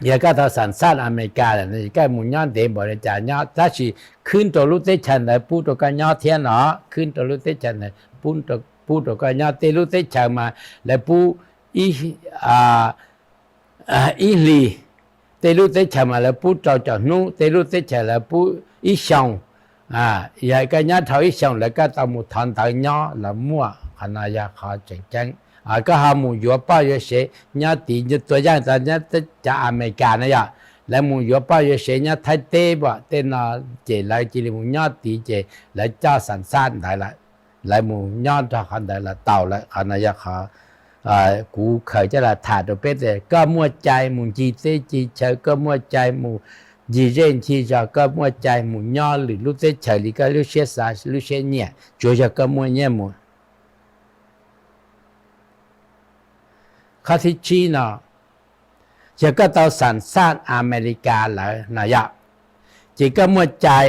Yog koj tau xam xaj Amelikas lawm koj mus nyob ntev npaum li cas nyob, tab sis khwb rau lub teb chaws ntawd pub rau koj nyob thiab no, khwb rau lub teb chaws ntawd pub rau koj nyob. Tej lub teb chaws mas lawv pub ib hlis, tej lub teb chaws mas lawv pub rau caum hnub, tej lub teb chaws lawv pub ib xyoos. Yog koj nyob dhau ib xyoos lawv koj tau mus thov ntawv nyob los muaj. Qhov no yog qhov tseem ceeb. Koj ho mus yuav poj yuav sev nyob tid, tua yaj tau nyob cov Amelikas na yog, lawv mus yuav poj yuav sev nyob Thaib teb pam tej no ces lawv cia li mus nyob tid ces lawv coj xam xaj ntawd lawm, lawv mus nyob nrog qhov ntawd los tau lawm. Qhov no yog qhov kuv khaws coj los tham rau peb tias koj muaj cai mus ncig teb ncig chaw, koj muaj cai mus ncig zej ncig zog, koj muaj cai mus nyob lwm lub teb chaws li koj lub siab xav lub siab nyiam, tsuav yog koj muaj nyiaj mus. Qhov thib tsib no, yog koj tau xam xaj Amelikas lawm no yom, ces koj muaj cai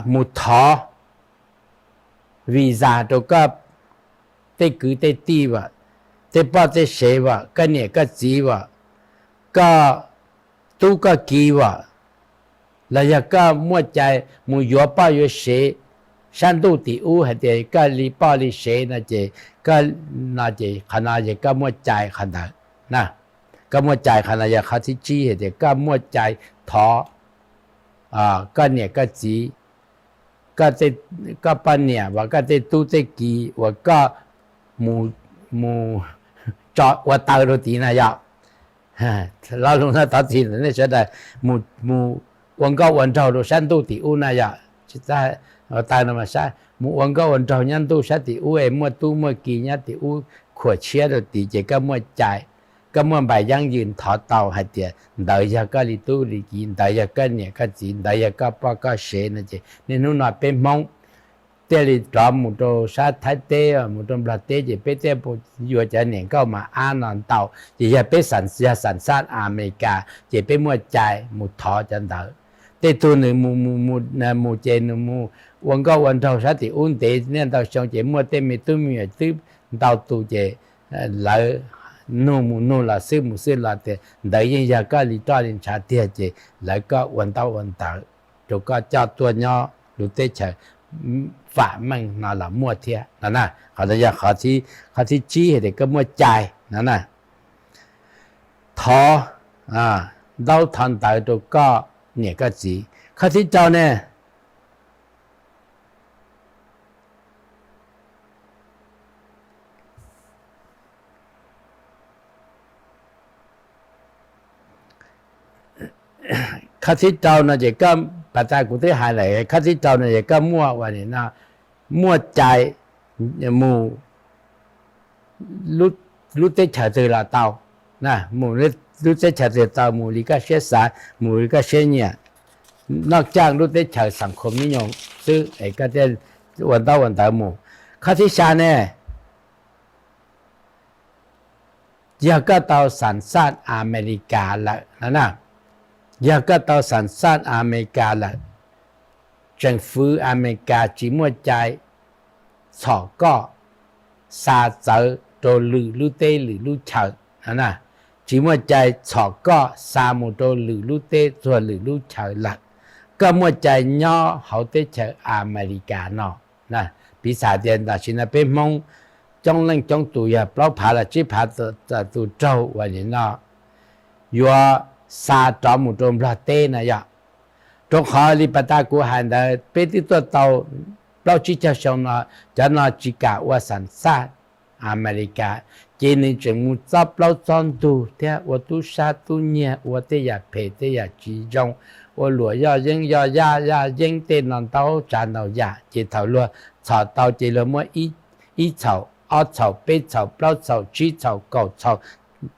mus thov visa rau koj tej kwv tej tij as, tej poj tej sev as, koj niam koj txiv as, koj tub koj ki as, los yog koj muaj cai mus yuav poj yuav sev sab ntuj tim ub hais tias koj li poj li sev no ces, no ces qhov no yog koj muaj cai qhov ntawd. Koj muaj cai qhov no yog qhov thib tsib hais tias koj muaj cai thov koj niam koj txiv, koj poj niam as, koj tej tub tej ki uas koj mus tso ua taw rau tid na yom. Lo lus no thov txim nej sawv daws, mus ua nkauj ua nraug rau sab ntuj tim ub na yom, ua taw no, mus ua nkauj ua nraug nyob ntuj sab tim ub es muaj tub muaj ki nyob tim ub khuam tshiab rau tid ces koj muaj cai, koj muaj npais yeeb yws thov tau hais tias ntawd yog koj li tub li ki, ntawd yog koj niam koj txiv, ntawd yog koj poj koj sev no ces niaj hnub no peb Hmoob thiaj li rov mus rau sab Thaib teb, mus rau Nplog teb ces peb thiaj yuav cov niam nkauj mas ab no ntau. Ces yog peb yog xam xaj Amelikas ces peb muaj cai mus thov cov ntawd. Tej tug nws mus ces nws mus ua nkauj ua nraug sab tim ub ntev niaj ntau xyoo ces muaj tej me tub me nyuam twb ntau tus ces lawv nug mus nug los xwb mus xwb los tias ntawd yeej yog koj li roj li ntshav tiag ces lawv koj ua ntaub ua ntawv rau koj coj tuaj nyob lub teb chaws vam meej no los muaj thiab no na. Qhov no yog qhov thib tsib hais tias koj muaj cai no na, thov ntaub thov ntawv rau koj niam koj txiv. Qhov thib rau ne, qhov thib rau no ces koj, pas tas kuv twb hais lawm, qhov thib rau no ces koj muaj ua no, muaj cai mus lub teb chaws twg los tau, mus lub teb chaws twg tau mus li koj siab xav mus li koj siab nyiam, noj caj lub teb chaws xam khom mib nyoos xwb es koj thiaj ua ntaub ua ntawv mus. Qhov thib xya ne, yog koj tau xam xaj Amelikas lawm no na, yog koj tau xam xaj Amelikas lawm, tseem fwv Amelikas tsis muaj cai txhom koj xa txawv rau lwm lub teb lwm lub chaw no na, tsis muaj cai txhom koj xa mus rau lwm lub teb txuag lwm lub chaw lawm. Koj muaj cai nyob hauv teb chaws Amelikas no. Piv xam tias tam sim no peb Hmoob coob leej coob tus yog plaub phav los tsib phav tus raug uas nim no yuav xa rov mus rau Nplog teb no yom. Rau qhov li pas tas kuv hais ntawd peb twb tuaj tau plaub tsib caug xyoo no, cov no tsis kam ua xam xaj Amelikas, ces nws tseem mus txob plaub txob ntug thiab ua tub sab tub nyiag, ua tej yam phem tej yam tsis zoo, ua luam yoj yeeb yoj yaj yaj yeeb tej no ntau tsav ntau yam, ces thaum luag txhom tau ces luag muab ib txhaum ob txhaum peb txhaum plaub txhaum tsib txhaum kaum txhaum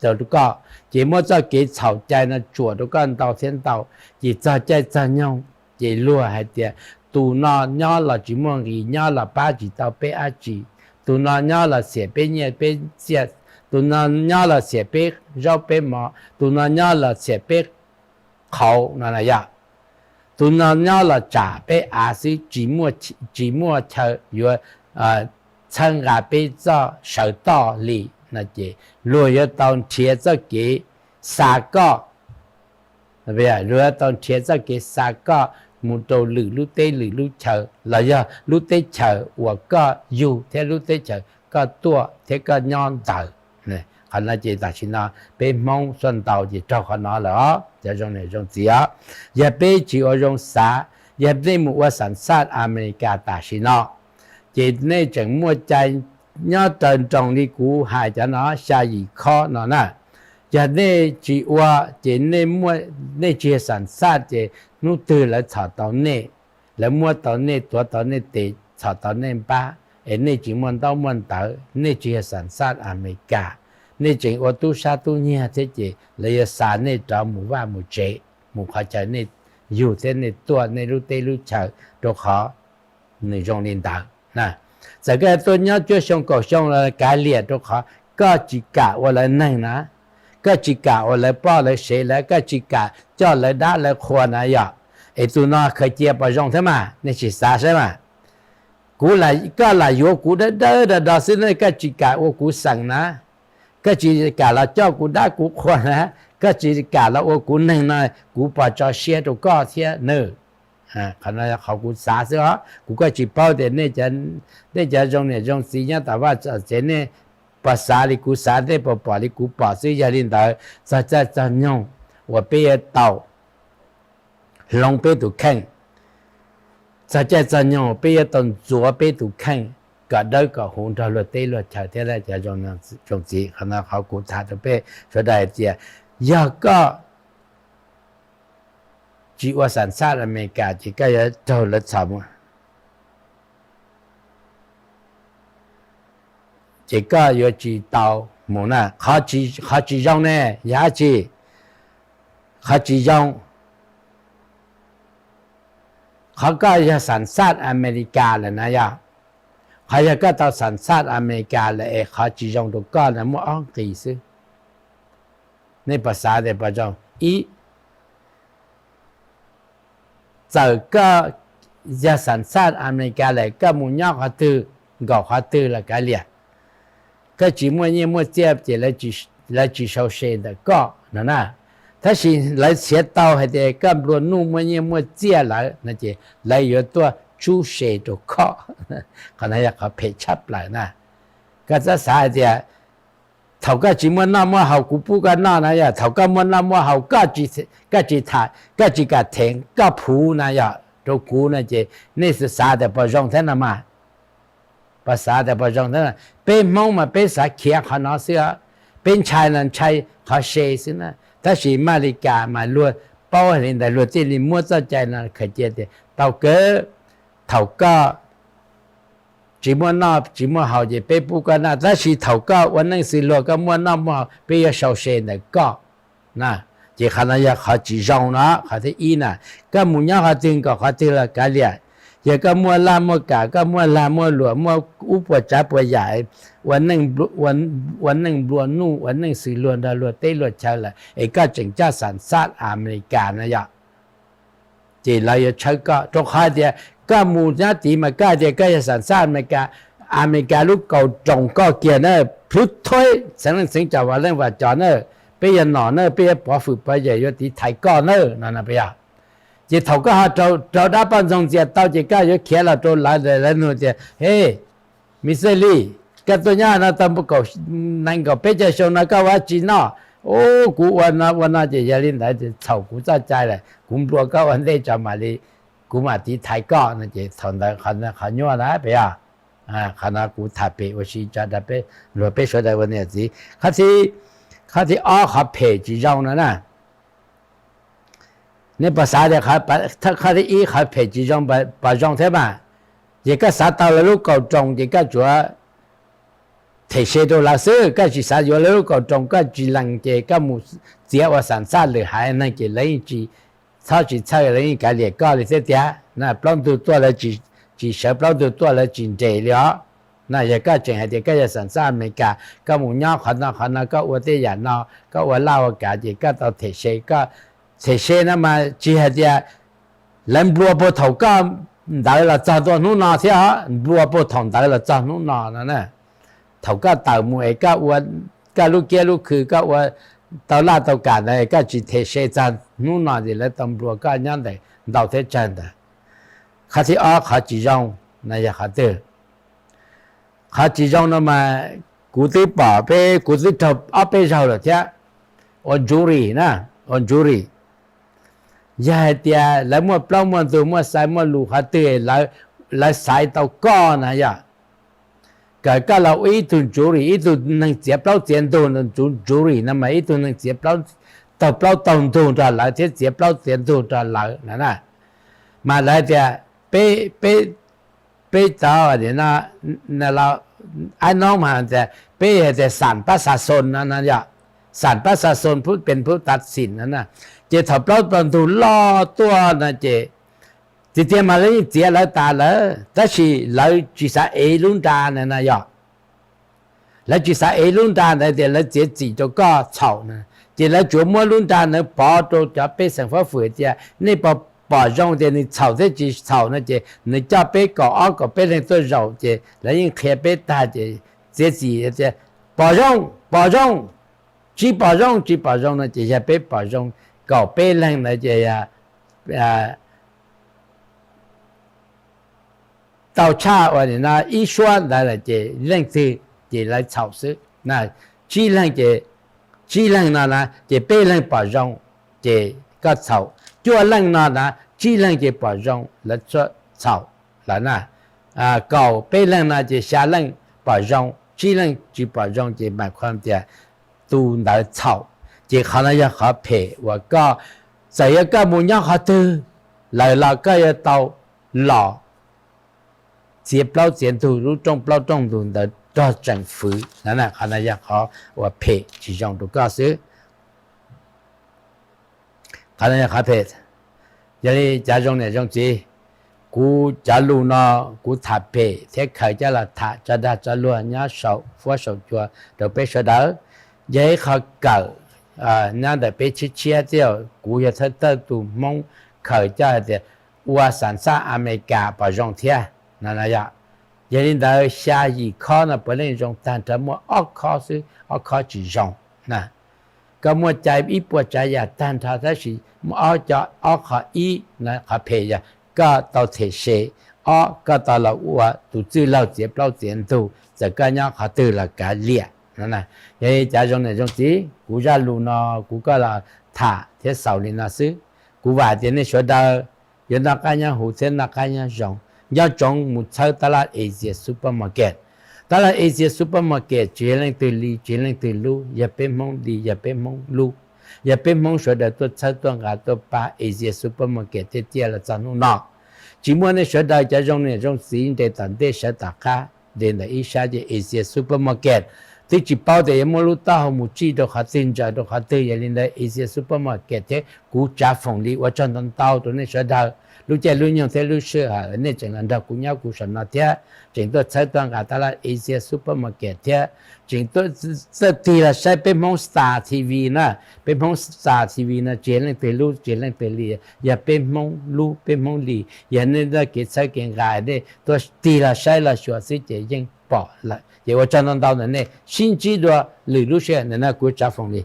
rau koj, ces muab txoj kev txhaum cai no tsuam rau koj ntau thiab ntau, ces txog caij txog nyoog ces luag hais tias tus no nyob los tsis muaj nqis, nyob los pab tsis tau peb dab tsi, tus no nyob los xiam peb nyiaj peb txiaj, tus no nyob los xiam peb zaub peb mov, tus no nyob los xiam peb qhauv no na yom. Tus no nyob los tsam peb av xwb, tsis muaj chaw yuav txhawb nqa peb txoj sawv toj li no ces luag yuav tau nrhiav txoj kev xa koj, luag yuav tau nrhiav txoj kev xa koj mus rau lwm lub teb lwm lub chaw los yog lub teb chaws uas koj yug thiab lub teb chaws koj tuaj thiab koj nyob ntawd. Qhov no ces tam sim no peb Hmoob xuaj ntau ces raug qhov no lawm os cov zoo niam zoo txiv os. Yog peb tsis ua zoo xav, yog nej mus ua xam xaj Amelikas tam sim no, ces nej tseem muaj cai nyob raws nroos li kuv hais cov no xya yim khob no na. Yog nej tsis ua ces nej tsis xam xaj ces hnub twg lawv txhom tau nej, lawv muab tau nej, tuav tau nej tes, txhom tau nej npab, es nej tsis muaj ntaub muaj ntawv, nej tsis yog xam xaj Amelikas, nej tseem ua tub sab tub nyiag thiab ces lawv yuav xa nej rov mus vaj mus tsev, mus qhov chaw nej yug thiab nej tuaj nej lub teb lub chaw, rau qhov nws zoo li ntawd. Txawm koj tuaj nyob cuaj xyoo kaum xyoo los kav liam, rau qhov koj tsis kam ua lawv neeg na, koj tsis kam ua lawv poj lawv sev, koj tsis kam coj lawv dab lawv qhua na yom. Es tus no khaws cia pom zoo thiab mas nej sim xav saib mas. Kuv, koj lam yuav kuv dawb dawb do do xwb ne, koj tsis kam ua kuv xeem na, koj tsis kam los coj kuv dab kuv qhua na, koj tsis kam los ua kuv neeg no, kuv pos tso siab rau koj thiab nawb. Qhov no qhov kuv xav xwb os, kuv kuj tsis paub tias nej cov zoo niam zoo txiv nyob tom vaj tom tsev nej puas xav li kuv xav, nej puas pom li kuv pom xwb. Yog li ntawd txog caij txog nyoog uas peb yuav tau hloov peb tus kheej, txog caij txog nyoog peb yuav tau ntxuav peb tus kheej kom dawb kom huv nrog luag teb luag chaw thiab cov zoo txiv. Qhov no qhov kuv tham rau peb sawv daws hais tias yog koj tsis ua xam xaj Amelikas ces koj yuav raug lawv txhom mus, ces koj yuav tsis tau mus na. Qhov tsis zoo ne yog dab tsi? Qhov tsis zoo, qhov koj yog xam xaj Amelikas lawm na yog, qhov yog koj tau xam xaj Amelikas lawm es qhov tsis zoo rau koj na muaj ob nqis xwb. Nej puas xav tias puas zoo? Ib, txawm koj yog xam xaj Amelikas lawm, koj mus nyob qhov twg, nkaum qhov twg los kav liam, koj tsis muaj nyiaj muaj txiaj ces lawv tsis sau se ntawm koj no na. Tab sis lawv txiav tau hais tias koj nplua nuj muaj nyiaj muaj txiaj lawm no ces lawv yuav tuaj tsub se rau koj. Qhov no yog qhov phem tshaj plaws na. Koj txhob xav hais tias thaum koj tsis muaj noj muaj haus kuv pub koj noj na yog, thaum koj muaj noj muaj haus koj tsis tham, koj tsis kam them koj phuv na yog rau kuv no ces nej xav tias puas zoo thiab no mas. Puas xav tias puas zoo thiab? Peb Hmoob mas peb xav khiav qhov no xwb os. Peb ntshai no ntshai qhov se xwb na. Tab sis Amelikas mas luag paub li ntawd luag thiaj li muab txoj cai no khaws cia tias tau kawg, thaum koj tsis muaj noj tsis muaj haus ces peb pub koj noj, tab sis thaum koj ua neej xws luag koj muaj noj muaj haus peb yuav sau se ntawm koj. Ces qhov no yog qhov tsis zoo no, qhov thib ib na. Koj mus nyob qhov twg nkaum qhov twg los kav liam, yog koj muaj laj muaj kam, koj muaj lag muaj luam, muaj ub puas tsav puas yam, ua neej nplua nuj ua neej xws luag nrog luag teb luag chaw lawm es koj tseem coj xam xaj Amelikas no yog, ces lawv yuav tshawb koj rau qhov tias koj mus nyob tid mas koj hais tias koj yog xam xaj Amelikas, Amelikas lub kaus roos koj kiag na, plhub thuaib txheev leej txheev cov vam leej vam cov na, peb yuav nom na, peb yuav pov fwm pov yawm yuav tiv thaiv koj na no no puas yog? Ces thaum koj ho raug dab poj ntxoog ntxias tau ces koj yuav khiav los rau lawv, lawv nug tias, He, Mister Lee, koj tuaj nyob no tau nees nkaum peb caug xyoo no koj ua dab tsi noj? Ub, kuv ua no ua no ces yog li ntawd txhaum kuv txoj cai lawm, kuv nplua koj ua ntej tso mam li, kuv mam tiv thaiv koj no ces thaum ntawd qhov nyuaj na puas yog? Qhov no kuv tham pem ua si tso rau peb, luag peb sawv daws ua niam txiv. Qhov thib ob qhov phem tsis zoo no na. Nej puas xav tias qhov thib ib qhov phem tsis zoo puas zoo thiab mas? Ces koj xav tau lawv lub kaus roos ces koj tsuas them se rau lawv xwb, koj tsis xav yuav lawv lub kaus roos, koj tsis lees ces koj mus txiav ua xam xaj lwm haiv neeg ces lawv yeej tsis, txhob tsis txhawj lawv yeej kav liam koj li thiab tiag na. Plaub ntug tuaj lawv tsis sawv, plaub ntug tuaj lawv tsis nres li os. Na yog koj tseem hais tias koj yog xam xaj Amelikas, koj mus nyob qhov no qhov no koj ua tej yam no, koj ua laj ua kav ces koj tau them se, koj them se no mas tsis hais tias lawv nplua puag thaum koj ntawd los txog ntua hnub no thiab os, nplua puag thaum ntawd los txog hnub no no na. Thaum koj tawm mus es koj lub kiab lub khw koj ua tau laj tau kam ntawd koj tsis them se txog hnub no ces lawv tau nplua koj nyob ntawm ntau teb chaws ntawd. Qhov thib ob qhov tsis zoo no yog qhov twg? Qhov tsis zoo no mas kuv twb pom peb, kuv twb raug ob peb zaug lawm thiab. Ua jury na, ua jury, yog hais tias lawv muaj plaub muaj ntug muaj xaiv muaj lus qhov twg, lawv xaiv tau koj na yog, kom koj los ua ib tug jury, ib tug neeg txiav plaub txiav ntug, jury no mas ib tug neeg txiav taug plaub taug ntug nrog lawv thiab txiav plaub txiav ntug nrog lawv na. Mas lawv hais tias peb, peb peb cov, aib noob mas tias peb hais tias xam pab xa xoo no na yom, xam pab xa xoo pub pes pub tav xim no na. Ces thaum plaub tog ntug loj tuaj no ces tiag tiag mas lawv yeej txiav lawv tas lawm, tab sis lawv tsis xav ev lub nra na na yom. Lawv tsis xav ev lub nra ntawd tias lawv txiav txim rau koj txhaum na, ces lawv tsuas muab lub nra ntawd pov rau cov pej xeem fab fwm tias nej pom zoo tias nws txhaum thiab tsis txhaum no ces nws coj peb kaum ob kaum peb leeg tuaj zaum ces lawv yeej qhia peb tag ces txiav txim tias pom zoo, pom zoo, tsis pom zoo, tsis pom zoo no ces yog peb pom zoo, kaum peb leeg ntawd ces tau tshaj ua no ib suab ntawd lawm ces leej twg ces lawv txhaum xwb. Tsib leeg ces, tsib leeg no na ces peb leeg pom zoo ces koj txhaum, cuaj leej no na tsib leeg ces pom zoo lawv txhaum lawm na. Kaum peb leeg no ces xya leej pom zoo, tsib leej tsis pom zoo ces mam qhov tias tus ntawd txhaum. Ces qhov no yog qhov phem uas koj, txawm yog koj mus nyob qhov twg lawm los koj yuav tau los txiav plaub txiav ntug lub rooj plaub rooj ntug ntawd rog tseem fwv no. Qhov no yog qhov uas phem tsis zoo rau koj xwb. Qhov no yog qhov phem. Yog li cov zoo niam zoo txiv, kuv cov lus no kuv tham phem thiab khaws coj los tham tso dag tso luag nyob saum fuab saum cua rau peb sawv daws. Yog ib qho kawm nyob ntawm peb tshiab tshiab thiab, kuv yog thawj thawj tus Hmoob khaws coj hais tias ua xam xaj Amelikas pom zoo thiab no no yog. Yog li ntawd xya yim khob no puav leej zoo tag nrho, muaj ob khob xwb, ob khob tsis zoo na. Koj muaj cai ib puas tsav yam tag nrho tab sis muaj ob co, ob qho, ib no qhov phem yog koj tau them se, ob koj tau los ua tus txwj laug txiav plaub txiav ntug txawm koj nyob qhov twg los kav liam no. Yog li cov zoo niam zoo txiv, kuv zaj lus no kuv koj los tham thiab xaus li no xwb. Kuv vam tias nej sawv daws yuav noj qab nyob huv thiab noj qab nyob zoo. Nco ntsoov mus txhawb tab laj Asia Supermarket. Tab laj Asia Supermarket tsis yog leej twg li tsis yog leej twg lub, yog peb Hmoob li yog peb Hmoob lub. Yog peb Hmoob sawv daws tuaj txhawb tuaj nqa tuaj pab Asia Supermarket tiag tiag los txog hnub no. Tsis muaj nej sawv daws cov zoo niam zoo txiv nres tom ntej sawv tom qab nres ntawm ib sab ces Asia Supermarket twb tsis paub tias yuav muab lub taub hau mus tsij rau qhov twg ntsaws rau qhov twg. Yog li ntawd Asia Supermarket thiab kuv Tsav Foom Lis ua tsaug ntau ntau rau nej sawv daws lub caij lub nyoog thiab lub sij hawm nej tseem los nrog kuv nyob kuv saum no thiab tseem tuaj txhawb tuaj nqa tab laj Asia Supermarket thiab tseem tuaj txawj tig los saib peb Hmoob Star T V na. Peb Hmoob Star T V no tsis yog leej twg lub tsis yog leej twg li, yog peb Hmoob lub peb Hmoob li. Yog nej txoj kev txhawb kev nqa nej tuaj tig los saib los xyuas xwb ces yeej pom lawm. Ces ua tsaug ntau ntau ntawm nej, sib ntsib dua lwm lub sij hawm. Ntawm no kuv Tsav Foom Lis.